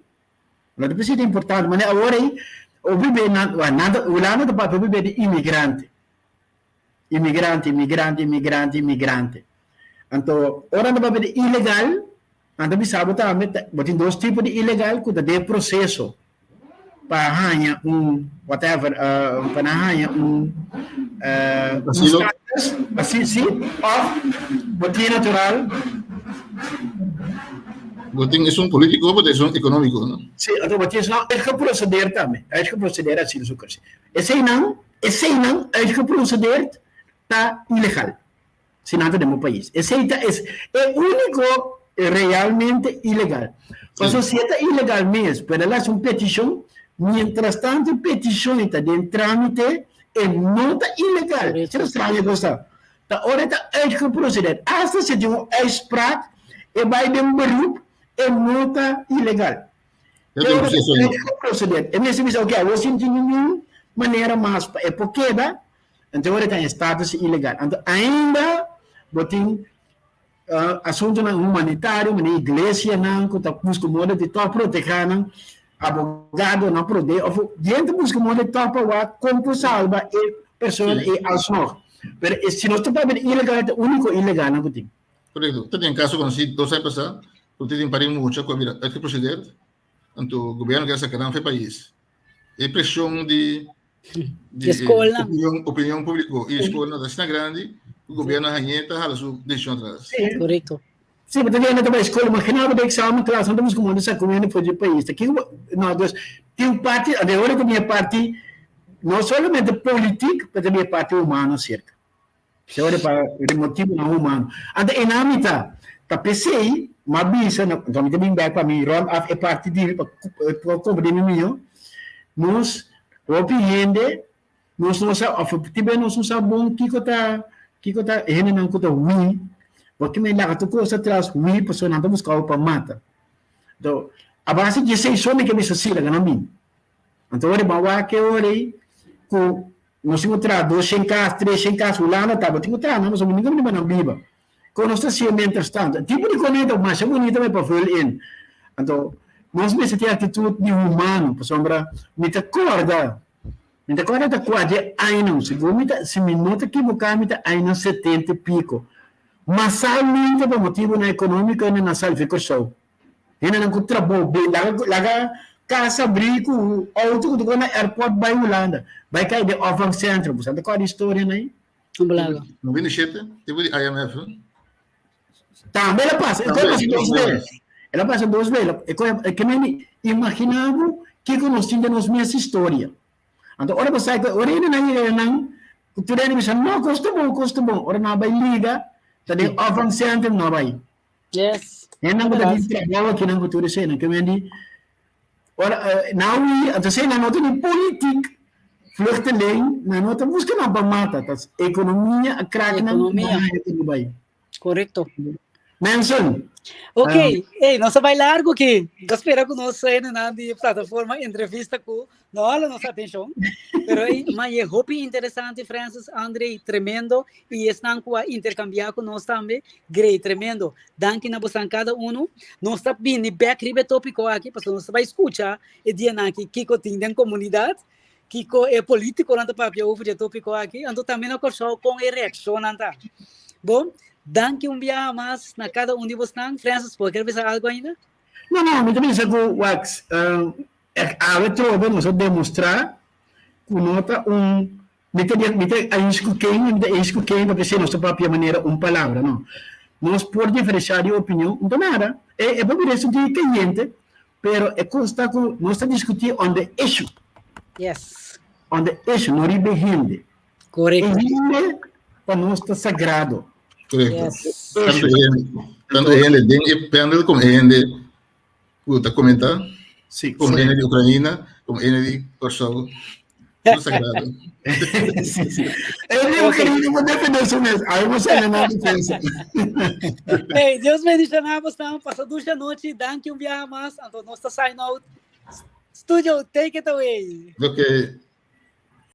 No ta p'esei ta importante, manera awor ei, hopi be nan, wak, nan ta, Hulanda ta papia hopi be di imigrante. Imigrante, imigrante, imigrante, imigrante. Anto, ora nan ta papia di ilegal, nan ta bisa bo tambe, bo tin dos tipo di ilegal ku ta den proseso pa haña un whatever, pa nan haña un Asilo. status, asi, si, òf bo tin natural. Bo tin esun polítiko, bo tin esun ekonómiko, no? Si, anto bo tin esun uitgeprocedeerd tambe, uitgeprocedeerd asielzoekers. Eseinan, eseinan uitgeprocedeerd ta ilegal, si nan ta den bo pais. Esei ta es e úniko realmente ilegal. Pasobra si e ta ilegal mes, pero el a hasi un petishon, mientras tanto e petishon e ta den trámite, e no ta ilegal. Esei ta straño kos ta. Ta ora e ta uitgeprocedeerd, asta si e tin un uitspraak, e bai den beroep, e no ta ilegal. Uitgeprocedeerd. E mester bisa, oké, awor si no tin ningun manera mas pa e por keda, anto awor e ta en status ilegal. Anto ainda bo tin asuntunan humanitario, manera iglesianan ku ta buska moda di tòg protegá nan, abogadonan prode, òf hende ta buska moda di tòg pa wak kon por salba e persona ei alsnog. Pero si nos ta papia di ilegal, e ta úniko ilegalnan ku tin. Korekto. Ta tin kaso konosí dos aña pasá ku tin pari mucha ku a bira uitgeprocedeerd, anto gobièrnu kier saka nan for e pais. E preshon di di skolnan, opinion, opinion públiko i skolnan ta asina grandi ku gobièrnu a hañ'é ta hala su desishon atras. Korekto. Sí, bo ta kere ta bai skol, imaginá bo ta eksamen klas, nan ta buska moda di saka un hende for di e pais. Ta kiko bo, no, dus tin un parti, ora ku mi e parti. No solamente politiek, pero tambe parti humano cerca. Se ora pa motibonan humano. Anto e nan mi ta, ta p'esei m'a bisa, anto mi ta bin bek pa mi rond af e parti di mi pa comprende mi mihó, nos hopi hende nos no sa of tin bes nos no sa bon kiko ta kiko ta e hendenan ku ta hui, bo ke men laga tur kos atras hui pasobra nan ta buska bo pa mata. Anto a base di esei so mi ke bisa si laga nan bin. Anto ora bo a wak e ora ei ku nos tin ku traha doshen kas, treshen kas, Hulanda tabatin ku traha nan pasobra ningun hende nan biba. Kon nos ta hasié mientras tanto? E tipo di kone ta masha bunita mi pa vul in. Anto nos mester tin aktitut di humano pasobra mi ta kòrda, mi ta kòrda ta kua dje añanan, segun mi ta, si mi no ta kiboká mi ta añanan setenta i piko. Masalmente pa motibunan ekonómiko hende nan sali fi Kòrsou. Hendenan ku trabou bin laga laga kas abrí ku outo ku ta kore na airport bai Hulanda bai kai den opvangcentrum. Bo sa ta kòrda historianan ei? Un balaga. 97, tempu di IMF. Tambe el a pasa, e kos pasa dos bes. El a pasa dos bes. E kos e ke meni imaginá bo kiko nos tin den nos mes historia. Anto ora bo sa ku ora hendenan yega nan ku tur hende bisa no kos ta bon kos ta bon. Ora nan a bai liga ta den opvangcentrum nan a bai. Yes. Hennan ku ta tin trabou aki nan ku tur esei ke men di ora nan wi anto esei nan no ta ni politik vluchteling nan no ta buska nan pa mata ta ekonomia a krak nan Ekonomia. nan bai. Korekto. Mensen. Ok, hey, nos a bai largo aki. Ta spera ku nos hendenan di plataforma entrevista ku No hala nos atencion, pero ey, ma e hopi interesante Francis, Andre, tremendo, y esnan cu a intercambia cu nos tambe, great, tremendo. Danki na bosan cada uno. Nos ta bini bek riba e topico aki, pasobra nos ta bay scucha e dianan aki kico tin den comunidad, kico e politiconan ta papia over di e topico aki, anto tambe na Corsou con e reaccionnan ta. Bon, danki un biaha mas na cada un di bosnan. Francis, bo kier bisa algo ainda? No, no, mi ta bisa cu wax, Awe trobe nos a demostrá ku no ta un mi ta mi ta eens ku ken mi ta eens ku ken pasobra esei nos ta papia manera un palabra no. Nos por diferensiá di opinion no ta nada e e por bira esun tin kayente pero e kos ta ku nos ta diskutí on the issue. Yes. On the issue no riba e hende. Korekto. E hende pa nos ta sagrado. Korekto. Yes. Tantu e hende tantu e hende den e panel komo e hende Ku ta komentá? Sí. Komo hende di Ukraina, komo hende di Kòrsou. Tur sagrado. Sí, sí. E di Ukraina por defendé su mes. Ai bo sali na defensa. Hey, Dios bendiciona bos nan. Pasa dushi anochi. Danki un biaha mas. Anto nos ta sign out. Studio, take it away. Okay.